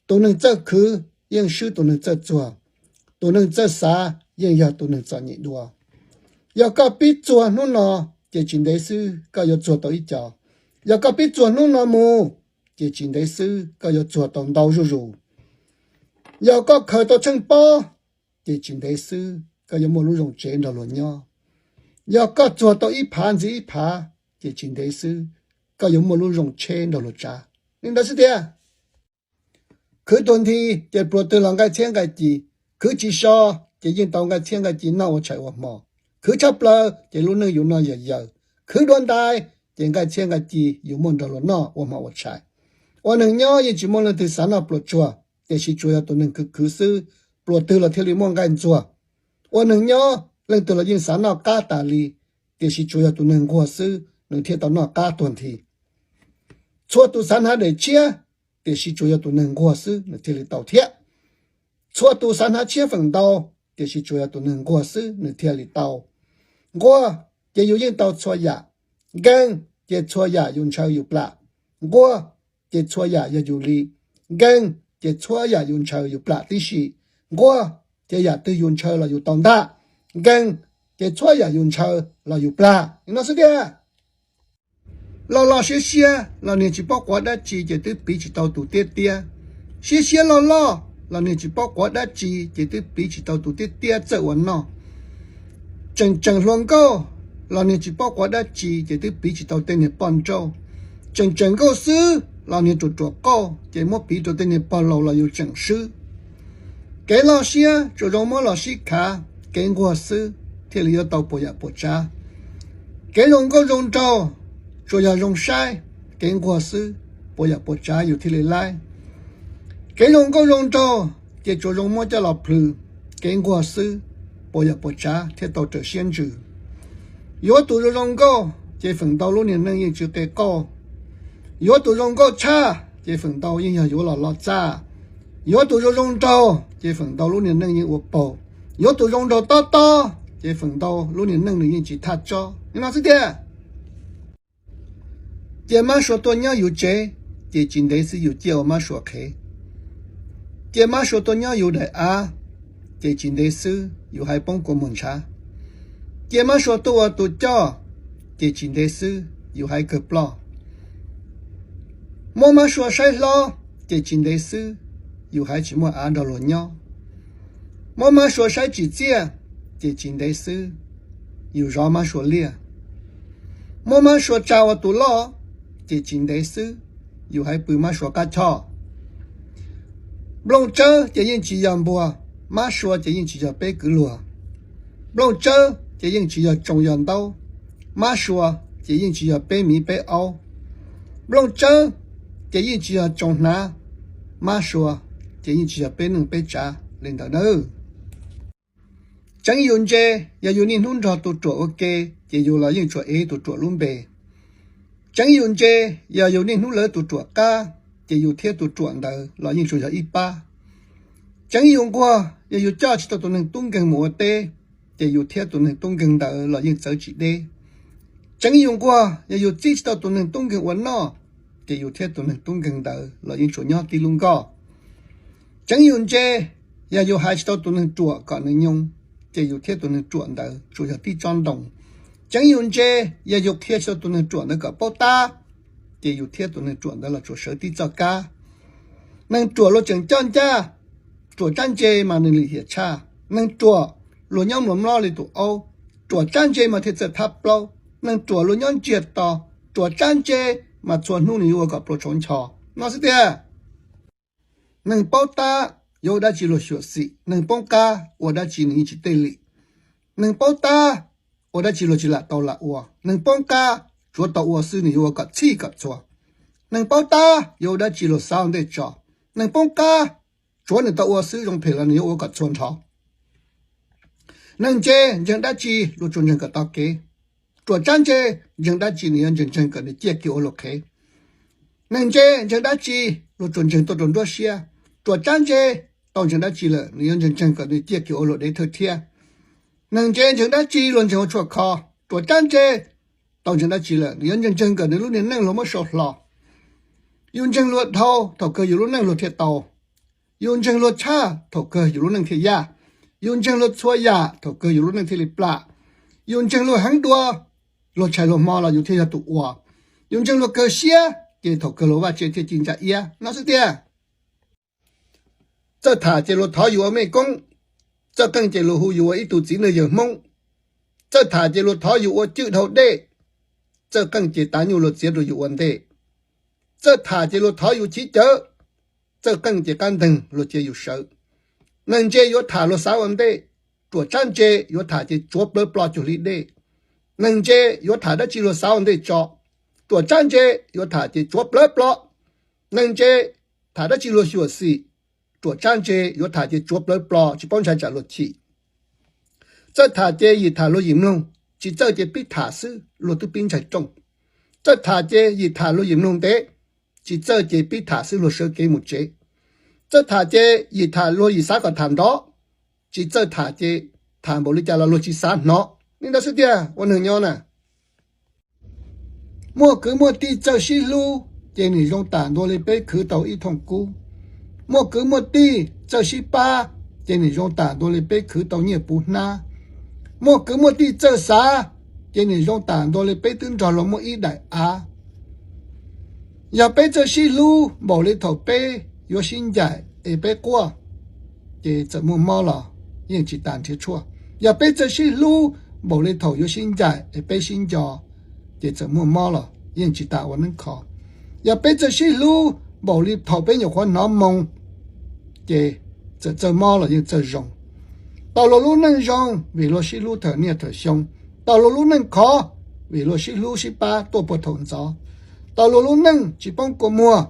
Tus neeg txawj khwv yeej swb tus neeg txawj txuag. Tus neeg txawj xav yeej yog tus neeg txom nyem dua. Yog koj pib txuag hnub no, ces tsis ntev xwb koj yuav txuag tau ib co. Yog koj pib txuag hnub no mus, ces tsis ntev xwb koj yuav txuag tau ntau zuj zus. Yog koj khaws tau tsheej pob, ces tsis ntev xwb koj yuav muaj lub zoo tsev nrog luag nyob. Yog koj txuag tau ib phav ntxiv ib phav, ces tsis ntev xwb koj yuav muaj lub zoo tsheb nrog luag tsav. Li ntawd xwb tiag. Khwv tuag nthi ces pluas twg los nqaij txhiab nqaij ci. Khwv tsis so ces yeej tau nqaij txhiab nqaij ci noj ua tshais ua hmo. Khwv tshaj plaws ces lub neej yus noj yawg yaws. Khwv dua ntais ces nqaij txhiab nqaij ci yus muaj nrog luag noj ua hmo ua tshais. Ua neeg nyob yeej tsis muaj leej twg xav noj pluas tsuag, tiam sis tsuas yog tus neeg khwv khwv xwb, pluas twg los thiaj li muaj nqaij ntxuag. Ua neeg nyob leej twg los yeej xav noj qab tas li, tiam sis tsuas yog tus neeg nquag xwb nws thiaj tau noj qab tuag nthi. Txhua tus xav hnav daim tshiab, tiam sis tsuas yog tus neeg nquag xwb nws thiaj li tau thiab. Txhua tus xav hnav tshiab feem ntau, tiam sis tsuas yog tus neeg nquag xwb nws thiaj li tau. Nquag ces yus yeej tau txhua yam. Nkeeg ces txhua yam yus ntshaw yus plam. Nquag ces txhua yam yog yus li. Nkeeg ces txhua yam yus ntshaw yus plam tib si. Nquag ces yam twg yus ntshaw los yus tau ntag. Nkeeg ces txhua yam yus ntshaw los yus plam. Li no xwb tiag. Loj loj siab siab los niag tsis paub quav dab tsi ces twb piv tsis tau tus tiab tiab. Siab siab loj loj los niag tsis paub quav dab tsi ces twb piv tsis tau tus tiab tiab txawj ua noj. Tseem tseem hluas nkauj los niag tsis paub quav dab tsi ces twb piv tsis tau tej niag poj nrauj. Tseem tseem nkauj xwb los niag ruam ruam qauj ces muab piv rau tej niag pog laus los yus tseem swb. Kev loj siab tsuas zoo muab los sib khav, kev nquag xwb thiaj li yuav tau puas yam puas tsav. Kev zoo nkauj zoo nraug tsuas yog zoo saib, kev nquag xwb puas yam puas tsav yus thiaj li laib. Kev zoo nkauj zoo nraug ces tsuas zoo muab coj los plhws, kev nquag xwb puas yam puas tsav thiaj tau raws siab ntsws. Yuav tus zoo zoo nkauj ces feem ntau lub niag neej yeej tsis qe qauj. Yuav tus zoo nkauj tshaj ces feem ntau yeej yog yuav los lo txaj. Yuav tus zoo zoo nraug ces feem ntau lub niag neej yeej ua paug. Yuav tus zoo nraug tob tob, ces feem ntau lub niag neej nws yeej tsis thaj tsob. Li no xwb tiag. Cia mab sua tuaj nyob yus tsev, ces tsis ntev xwb yus ciaj ua mab sua qhev. Cia mab sua tuaj nyob yus daim av, ces tsis ntev xwb yus haiv poob kua muag ntshav. Cia mab sua tuaj ua tus coj, ces tsis ntev xwb yus haiv kawg ploj. Muab mab sua saib hlob, ces tsis ntev xwb yus haiv tsis muaj av nrog luag nyob. Muab mab sua saib tsim txiaj, ces tsis ntev xwb yus zov mab sua liaj. Muab mab sua tsa ua tus loj, ces tsis ntev xwb yus haiv pw mab sua qab choj. Nplooj tsawb ces yeej tsis yog npuag, mab sua ces yeej tsis yog peb kwv luag. Nplooj tsawb ces yeej tsis yog tsoo yog ntaub, mab sua ces yeej tsis yog peb miv peb aub. Nplooj tsawb ces yeej tsis yog tsoo hnav, mab sua ces yeej tsis yog peb neej peb tsav li ntawd nawb. Tseev yus ntse, yog yus niaj hnub nrog tus ruam ua ke, ces yus los yeej tsuas ev tus ruam lub npe. Tseev yus ntse, yog yus niaj hnub lawv tus ruam qab, ces yus thiab tus ruam ntawd los yeej tsuas yog ib pab. Tseev yus nquag, yog yus coj tsis tau tus neeg tub nkeeg mus ua teb, ces yus thiab tus neeg tub nkeeg ntawd los yeej txawv tsis deb. Tseev yus nquag, yog yus txib tsis tau tus neeg tub nkeeg ua noj, ces yus thiab tus neeg tub nkeeg ntawd los yeej tsuas nyob tib lub nkoj. Tseev yus ntse, yog yus hais tsis tau tus neeg ruam kom nws nyoo, ces yus thiab tus neeg ruam ntawd tsuas yog tib tsob ntoo. Tseev yus ntse, yog yus qhia tsis tau tus neeg ruam ntawd kom paub tab, ces yus thiab tus neeg ruam ntawd los tsuas sawv tib txoj kab. Neeg ruam luag tseem coj ncaj, ruam tsab ntse mas nws lim hiam tshaj. Neeg ruam luag nyob mluas mlob li tus aub, ruam tsab ntse mas thiaj txawj thab plaub. Neeg ruam luag nyob ntsiag to, ruam tsab ntse mas txhua hnub nws yuav ua kom pluas tshauv ncho no xwb tiag. Neeg paub tab yuav ua dab tsi luag xyuam xim, neeg poob qab ua dab tsi nws yeej tsis tej lim. Neeg paub tab ua dab tsi luag tsis lam tau lam ua, neeg poob qab tsuav tau ua xwb nws yuav ua kom txhij kom txhua. Neeg paub tab yuav ua dab tsi luag xav ua ntej tso, neeg poob qab tsuav nws tau ua xwb zoo phem los nws yuav ua kom txhua nrho. Neeg ntse ntseeg dab tsi luag tsuas ntseeg kom tau kev. Ruam tsab ntse ntseeg dab tsi nws yuav ntseeg ntseeg kom nws ciaj kiag ua luag qhev. Neeg ntse ntseeg dab tsi luag tsuas ntseeg tuaj rau nruab siab. Ruam tsab ntse tau ntseeg dab tsi lawm nws yuav ntseeg ntseeg kom nws ciaj kiag ua luag dev thawj thiab. Neeg ntse ntseeg dab tsi luag ntseeg ua tshuaj kho. Ruam tsab ntse tau ntseeg dab tsi lawm nws yuav ntseeg ntseeg kom nws lub niag neej luag muab sau hlo. Yus ntseeg luag dhau thaum kawg yus lub neej luag thiaj tau. Yus ntseeg luag tshaj thaum kawg yus lub neej thiaj yaj. Yus ntseeg luag txhua yam thaum kawg yus lub neej thiaj li plam. Yus ntseeg luag heev dua, luag tshais luag hmo los yus thiaj yog tus ua. Yus ntseeg luag kawg siab ces thaum kawg luag vaj tse thiaj ci ntsa iab no xwb tiag. Txawj tham ces luag thov yus ua mej koob, txawj qeej ces luag hu yus ua ib tug txiv neej yawg Hmoob. Txawj tham ces luag thov yus ua cwj dhau dej, txawj qeej ces tav nyuj luag txiav rau yus ua ntej. Txawj tham ces luag thov yus chiv cawv, txawj qeej ces qab nteeg luag cia yus sawv. Neeg ntse yuav tham luag xav ua ntej, ruam tsab ntse yuav tham ces tsuav plawv plo cuag li dej. Neeg ntse yuav tham dab tsi luag xav ua ntej tso, ruam tsab ntse yuav tham ces tsuav plawv plo. Neeg ntse tham dab tsi luag xyuam xim, ruam tsab ntse yuav tham ces tsuav plawv plo tsis paub ntshai tsam luag chim. Txawj tham ces yim tham luag yim mloog, tsis txawj ces pib tham xwb luag twb pib ntshai rooj. Txawj tham ces yim tham luag yim mloog ntev, tsis txawj ces pib tham xwb luag sawv kev mus tsev. Txawj tham ces yim tham luag yim xav kom tham nrov, tsis txawj tham ces tham npaum li cas los luag tsis xav hnov. Li ntawd xwb tiag ua neeg nyob na. Muaj kwv muaj tij txawj sib hlub ces nws zoo tam ntua li peb khwv tau ib thooj kub. Muaj kwv muaj tij txawj sib pab ces nws zoo tam ntua li peb khwv tau nyiaj puv hnab. Muaj kwv muaj tij txawj xav ces nws zoo tam ntua li peb twb nrog luag muaj ib daim av. Yog peb txawj sib hlub npaum li thaum peb yuav sib ncaim es peb quaj, ces txawm muaj mob los yeej tsis tas nrhiav tshuaj. Yog peb txawj sib hlub npaum li thaum yuav sib ncaim es peb sib nco, ces txawm muaj mob los yeej tsis tas ua neeb kho. Yog peb txawj sib hlub npaum li thaum peb nyuam qhuav hnov moo, ces txawm txawj mob los yeej txawj zoo. Tau luag lub neej zoo vim luag sib hlub thawm niaj thawm xyoo. Tau luag lub neej khov vim luag sib hlub sib pab tuaj puag thaum ntxov. Tau luag lub neej tsis poob kua muag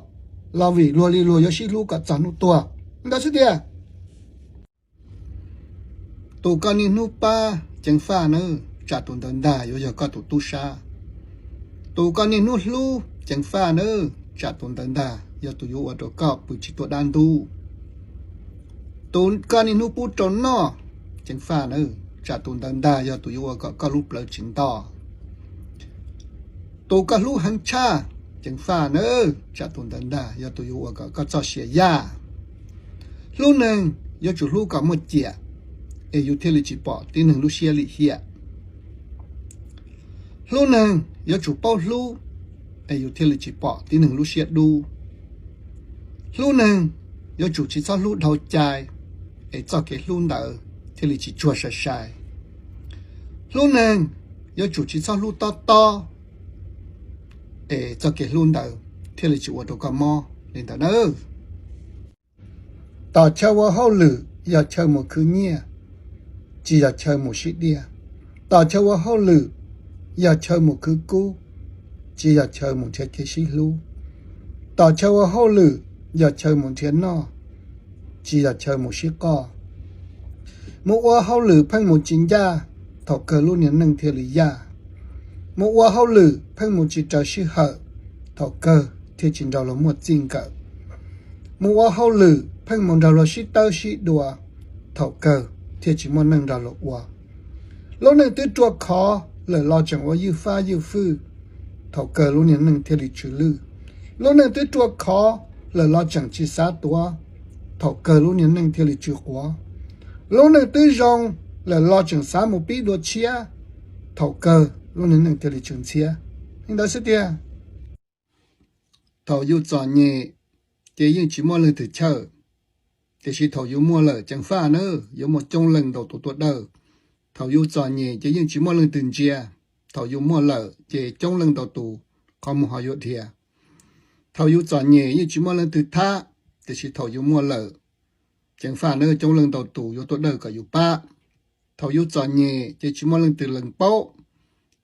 los vim luag li luag yuav sib hlub kom txog hnub tuag. Ntawd xwb tiag. Tus koj niaj hnub pab ceev faj nawb, tsam tus ntawd ntag yuav yog koj tus tub sab. Tus koj niaj hnub hlub ceev faj nawb, tsam tus ntawd ntag yog tus yuav ua rau koj pw tsis tuaj dab ntub. Tus koj niaj hnub pub rau noj, ceev faj nawb, tsam tus ntawd ntag yog tus yuav ua kom koj lub plawv tsis nto. Tus koj hlub heev tshaj, ceev faj nawb, tsam tus ntawd ntag yog tus yuav ua kom koj txoj sia yaj. Hlub neeg yuav tsum hlub kom muaj ciam, es yus thiaj li tsis pom tib neeg lub siab lim hiam. Hlub neeg yuav tsum paub hlub, es yus thiaj li tsis pom tib neeg lub siab dub. Hlub neeg yuav tsum tsis txhob hlub dhau cai, es txoj kev hlub ntawd thiaj li tsis tsuag sai sai. Hlub neeg yuav tsum tsis txhob hlub tob tob, es txoj kev hlub ntawd thiaj li tsis ua rau koj mob li ntawd nawb. Tom chaw ua hauj lwm yog chaw mus khwv nyiaj, tsis yog chaw mus sib diaj. Tom chaw ua hauj lwm yog chaw mus khwv kub, tsis yog chaw mus nrhiav kev sib hlub. Tom chaw ua hauj lwm yog chaw mus nrhiav noj, tsis yog chaw mus sib qoj. Mus ua hauj lwm pheej mus tsis ncaj, thaum kawg lub niag neej thiaj li yaj. Mus ua hauj lwm pheej mus tsis raws sij hawm, thaum kawg thiaj tsis nrog luag muaj txij nkawm. Mus ua hauj lwm pheej mus nrog luag sib tawb sib dua, thaum kawg thiaj tsis muaj neej nrog luag ua. Lub neej twb ruaj khov lawm los tseem ua ywj fab ywj fwj, thaum kawg lub niag neej thiaj li tsw lwj. Lub neej twb ruaj khov lawm los tseem tsis xav tuav, thaum kawg lub niag neej thiaj li tsw quav. Lub neej twb zoo lawm los tseem xav mus pib dua tshiab, thaum kawg lub niag neej thiaj li tsw ntxhiab. Li ntawd xwb tiag. Thaum yus txom nyem ces yeej tsis muaj leej twg chawj, tiam sis thaum yus muaj lawm ceev faj nawb, yuav muaj coob leej ntau tus tuaj dawj. Thaum yus txom nyem ces yeej tsis muaj leej twg ntsia, thaum yus muaj lawm ces coob leej ntau tus qhov muag ho yuav dhia. Thaum yus txom nyem yeej tsis muaj leej twg thab, tiam sis thaum yus muaj lawm ceev faj nawb, coob leej ntau tus yuav tuaj dawj kom yus pab. Thaum yus txom nyem ces tsis muaj leej twg lees paub,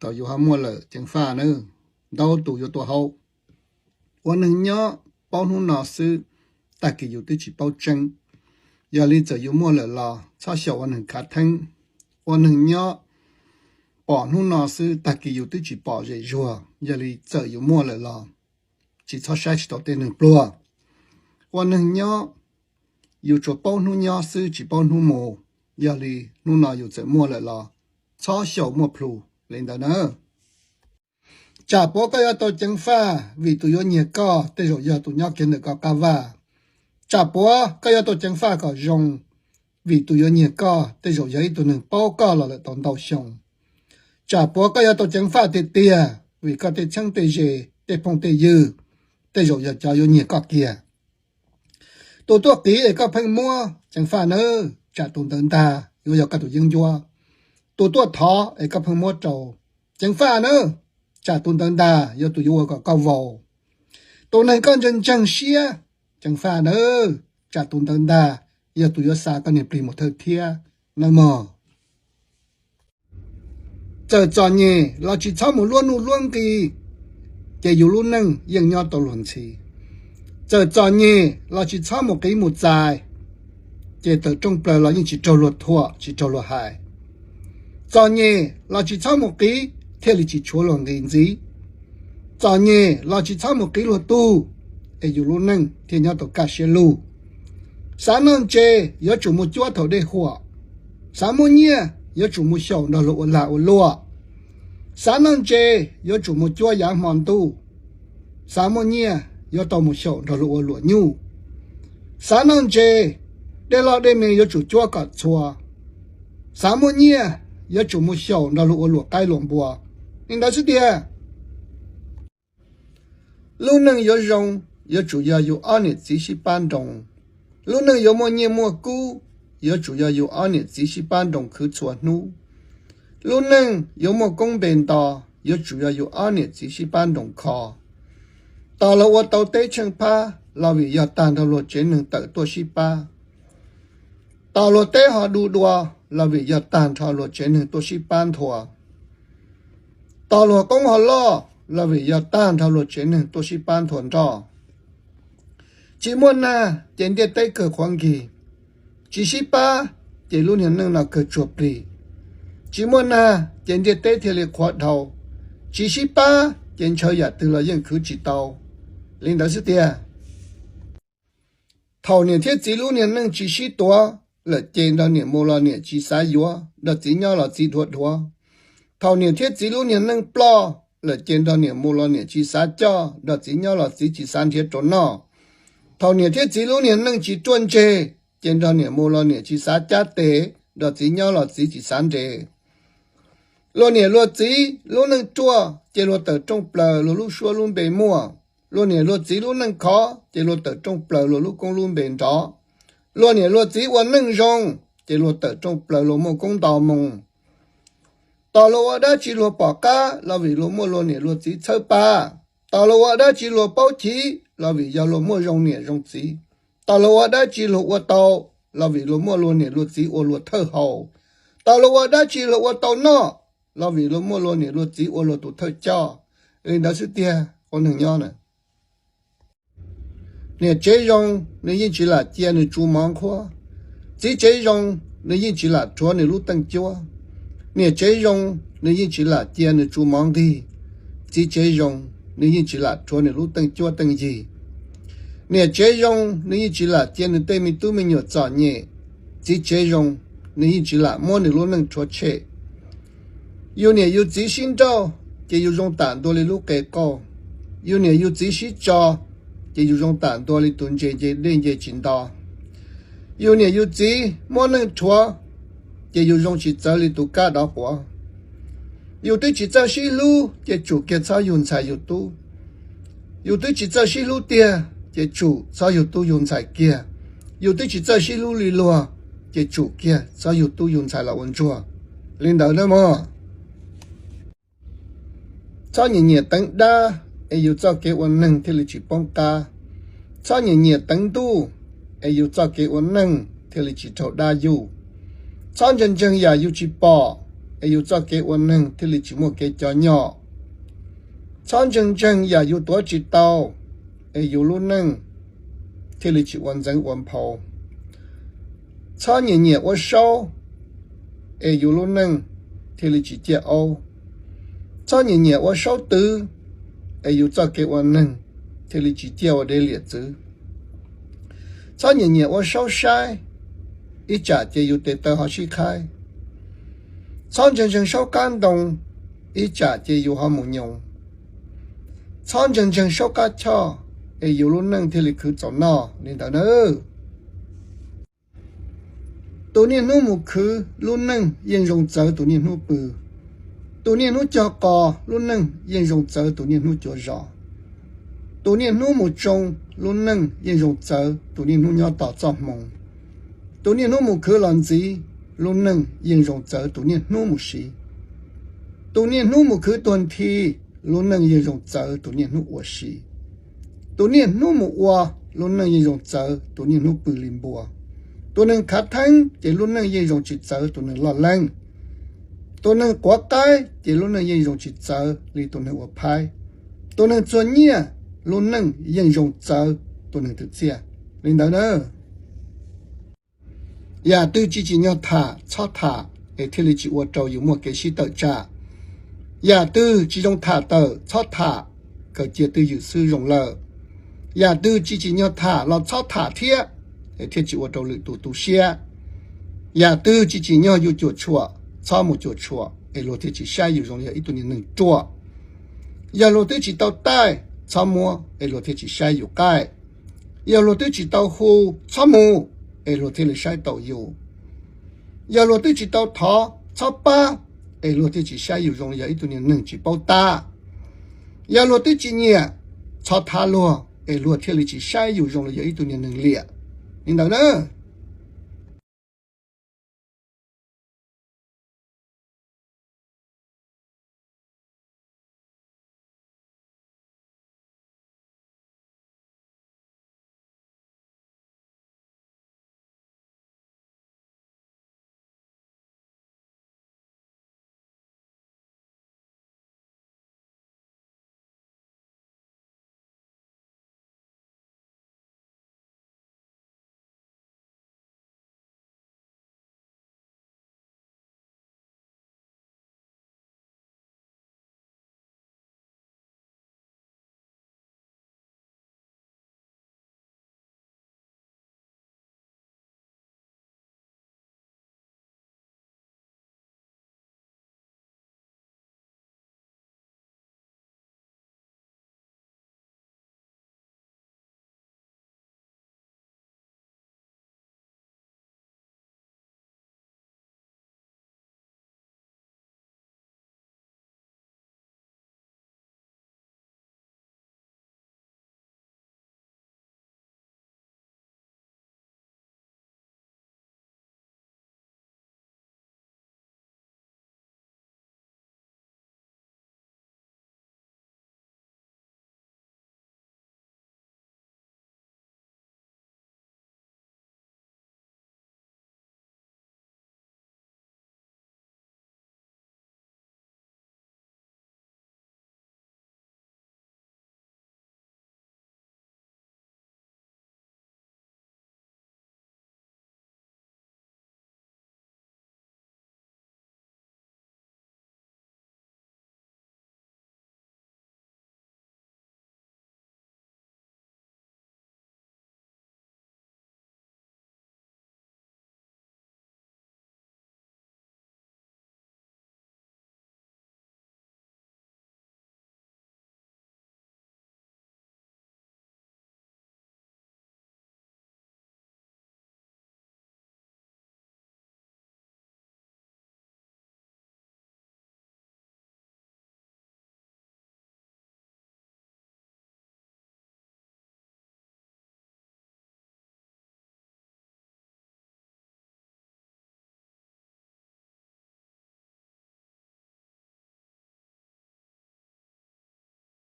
thaum yus ho muaj lawm ceev faj nawb, ntau tus yuav tuaj haub. Ua neeg nyob paub hnub no xwb, tag kis yus twb tsis paub tseeb. Yog li txawm yus muaj lawm los txhob xyaum ua neeg khav theeb. Ua neeg nyob pom hnub no xwb, tag kis yus twb tsis pom zem zuag. Yog li txawm yus muaj lawm los tsis txhob saib tsis taus tej neeg pluag. Ua neeg nyob, yus tsuas paub hnub nyob xwb tsis paub hnub mus. Yog li hnub no yus txawm muaj lawm los txhob xyaum muaj plhus li ntawd na. Tsam puav koj yuav tau ceev faj vim tus yuav nyiag koj tej zaum yog tus nyob kiag ntawm koj qab vaj. Tsam puav koj yuav tau ceev faj kom zoo vim tus yuav nyiag koj tej zaum yog ib tug neeg paub koj los lawm tau ntau xyoo. Tsam puav koj yuav tau ceev faj tiag tiag vim koj tej txheeb tej ze, tej phooj tej ywg tej zaum yog cov yuav nyiag koj kiag. Tus tuaj qiv es koj pheej muab, ceev faj nawb, tsam tus ntawd ntag yuav yog koj tus yeeb ncuab. Tus tuaj thov es koj pheej muab rau, ceev faj nawb, tsam tus ntawd ntag yog tus yuav ua kom koj vau. Tus neeg koj ntseeg ntseeg siab, ceev faj nawb, tsam tus ntawd ntag yog tus yuav xa koj niag plig mus thawj thiab nawb mog. Txawm txom nyem los tsis txhob mus luab nuj luab nqi, ces yus lub neej yeej nyob tau luag ntxhi. Txawm txom nyem los tsis txhob mus qiv mus txais, ces tawm rooj plaws los yeej tsis raug luag thuam tsis raug luag hais. Txom nyem los tsis txhob mus qiv thiaj li tsis tshuav luag nqi ntxiv. Txom nyem los tsis txhob mus qiv luag tug, es yus lub neej thiaj nyob tau kaj siab lug. Xav noj ntses yuav tsum mus cuab thaum dej huam. Xav muaj nyiaj yuav tsum mus xyaum nrog luag ua lag ua luam. Xav noj ntses yuav tsum mus cuab yav hmo ntuj. Xav muaj nyiaj yuav tau mus xyaum nrog luag ua luam nyuj. Xav noj ntses, dej loj dej me yuav tsum cuab kom txhua. Xav muaj nyiaj yuav tsum mus xyaum nrog luag ua luam qaib luam npua. Li ntawd xwb tiag. Lub neej yuav zoo yuav tsum yog yus ob niam txiv sib pab nroo. Lub neej yuav muaj nyiaj muaj kub yuav tsum yog yus ob niam txiv sib pab nroo khwv txhua hnub. Lub neej yuav muaj koob npe nto yuav tsum yog yus ob niam txiv sib pab nroo kho. Tos luag ua tau teb tsheej phab los vim yog tag nrho luag tsev neeg tawm tuaj sib pab. Tos luag teb ho du dua los vim yog tag nrho luag tsev neeg tuaj sib pab nthua. Tos luag koob ho loj los vim yog tag nrho luag tsev neeg tuaj sib pab nthua nroj. Tsis muaj nag ces ntiaj teb kawg qhuav nkig. Tsis sib pab ces lub niag neej no kawg tsuag plig. Tsis muaj nag ces ntiaj teb thiaj li qhuav dhau. Tsis sib pab ces ntshaw yam twg los yeej khwv tsis tau. Li ntawd xwb tiag. Thaum niam thiab txiv lub niag neej tsis sib tuav lawm ces nrog niam mus los niam tsis xav yuav, nrog txiv nyob los txiv dhuav dhuav. Thaum niam thiab txiv lub niag neej ploj lawm ces nrog niam mus los niam tsis xav coj, nrog txiv nyob los txiv tsis xav nrhiav rau noj. Thaum niam thiab txiv lub niag neej tsis ruaj ntseg ces nrog niam mus los niam tsis xav cab tes, nrog txiv nyob los txiv tsis xav nres. Luag niam luag txiv lub neej ruaj ces luag tawm rooj plaws luag lub suab lub npe muaj. Luag niam luag txiv lub neej khov ces luag tawm rooj plaws luag lub koob lub npe nrov. Luag niam luag txiv ua neej zoo ces luag tawm rooj plaws luag muaj koob nto moo. Tos luag ua dab tsi luag pom qab los vim luag muaj luag niam luag txiv txhawb pab. Tos luag ua dab tsi luag paub chiv los vim yog luag muaj zoo niam zoo txiv. Tos luag ua dab tsi luag ua tau los vim luag muaj luag niam luag txiv ua luag thawj haus. Tos luag ua dab tsi luag ua tau noj los vim luag muaj luag niam luag txiv ua luag tus thawj coj. Li ntawd xwb tiag ua neeg nyob na. Niam tsev zoo, nws yeej tsis lam cia nws tsu mov nqhuab. Txiv tsev zoo, nws yeej tsis lam rhuav nws lub teej cuab. Niam tsev zoo, nws yeej tsis lam cia nws tsu mov nqig. Txiv tsev zoo, nws yeej tsis lam rhuav nws lub teej cuab teej yig. Niam tsev zoo, nws yeej tsis lam cia nws tej me tub me nyuam txom nyem. Txiv tsev zoo, nws yeej tsis lam muab nws lub neej rhuav tshem. Yus niam yus txiv sib nrauj, ces yus zoo tam ntua li lub qe qauj. Yus niam yus txiv sib tso, ces yus zoo tam ntua li tus ntses nce dej nce tsis nto. Yus niam yus txiv muab neej rhuav, ces yus zoo tsis txawv li tus kab dov quav. Yus twb tsis txawj sib hlub, ces tsum kiag txhob yug ntxhais yug tub. Yus twb tsis txawj sib hlub tiag, ces tsum txhob yug tub yug ntxhais kiag. Yus twb tsis txawj sib hlub li luag, ces tsum kiag txhob yug tub yug ntxhais los ua ntsuag. Li ntawd na mog. Txhob nyiam nyiam teev dab, es yus txoj kev ua neeg thiaj li tsis poob qab. Txhob nyiam nyiam teev ntuj, es yus txoj kev ua neeg thiaj li tsis raug dab yuj. Txhob ntseeg ntseeg yam yus tsis pom, es yus txoj kev ua neeg thiaj li tsis muaj kev cov nyom. Txhob ntseeg ntseeg yam yus tuav tsis tau, es yus lub neej thiaj li tsis ua ntxeev ua nphau. Txhob nyiam nyiam ua saub, es yus lub neej thiaj li tsis ciaj aub. Txhob nyiam nyiam ua saub twv, es yus txoj kev ua neeg thiaj li tsis ciaj ua dev liam txwv. Txhob nyiam nyiam ua saub saib, ib tsam ces yus tes taw ho sib qhaib. Txhob ntseeg ntseeg saub qab ntoo, ib tsam ces yus ho mus nyoos. Txhob ntseeg ntseeg saub qab choj, es yus lub neej thiaj li khwv txaus noj li ntawd na. Tus niaj hnub mus khwv lub neej yeej zoo txawv tus niaj hnub pw. Tus niaj hnub cog qos lub neej yeej zoo txawv tus niaj hnub cuav zos. Tus niaj hnub mus tsoo lub neej yeej zoo txawv tus niaj hnub nyob tos txoj hmoo. Tus niaj hnub mus khwv los ntxiv lub neej yeej zoo txawv tus niaj hnub mus siv. Tus niaj hnub mus khwv tuag nthi lub neej yeej zoo txawv tus niaj hnub ua si. Tus niaj hnub mus ua lub neej yeej zoo txawv tus niaj hnub pw li npua. Tus neeg khav theeb ces lub neej yeej zoo tsis txawv tus neeg loj leeb. Tus neeg quav qaib ces lub neej yeej zoo tsis txawv li tus neeg ua phaib. Tus neeg txuag nyiaj lub neej yeej zoo txawv tus neeg twm txiaj. Li ntawd na, yam twg tsis tsim nyog tham txhob tham, es thiaj li tsis ua rau yus muaj kev sib tawm tsam. Yam twg tsis zoo tham tawm txhob tham, kawm cia twj ywm xwb zoo lawm. Yam twg tsis tsim nyog tham los txhob tham thiab, es thiaj tsis ua rau lwm tus tu siab. Yam twg tsis tsim nyog yus cuam tshuam txhob mus cuam tshuam, es luag thiaj tsis saib yus zoo li yog ib tug niag neeg ruam. Yog luag twb tsis tau taij txhob muab, es luag thiaj tsis saib yus qaij. Yog luag twb tsis tau hu txhob mus, es luag thiaj li saib tau yus. Yog luag twb tsis tau thov txhob pab, es luag thiaj tsis saib yus zoo li yog ib tug niag neeg tsis paub tab. Yog luag twb tsis nyiam txhob thab luag, es luag thiaj li tsis saib yus zoo li yog ib tug niag neeg liam. Li ntawd na,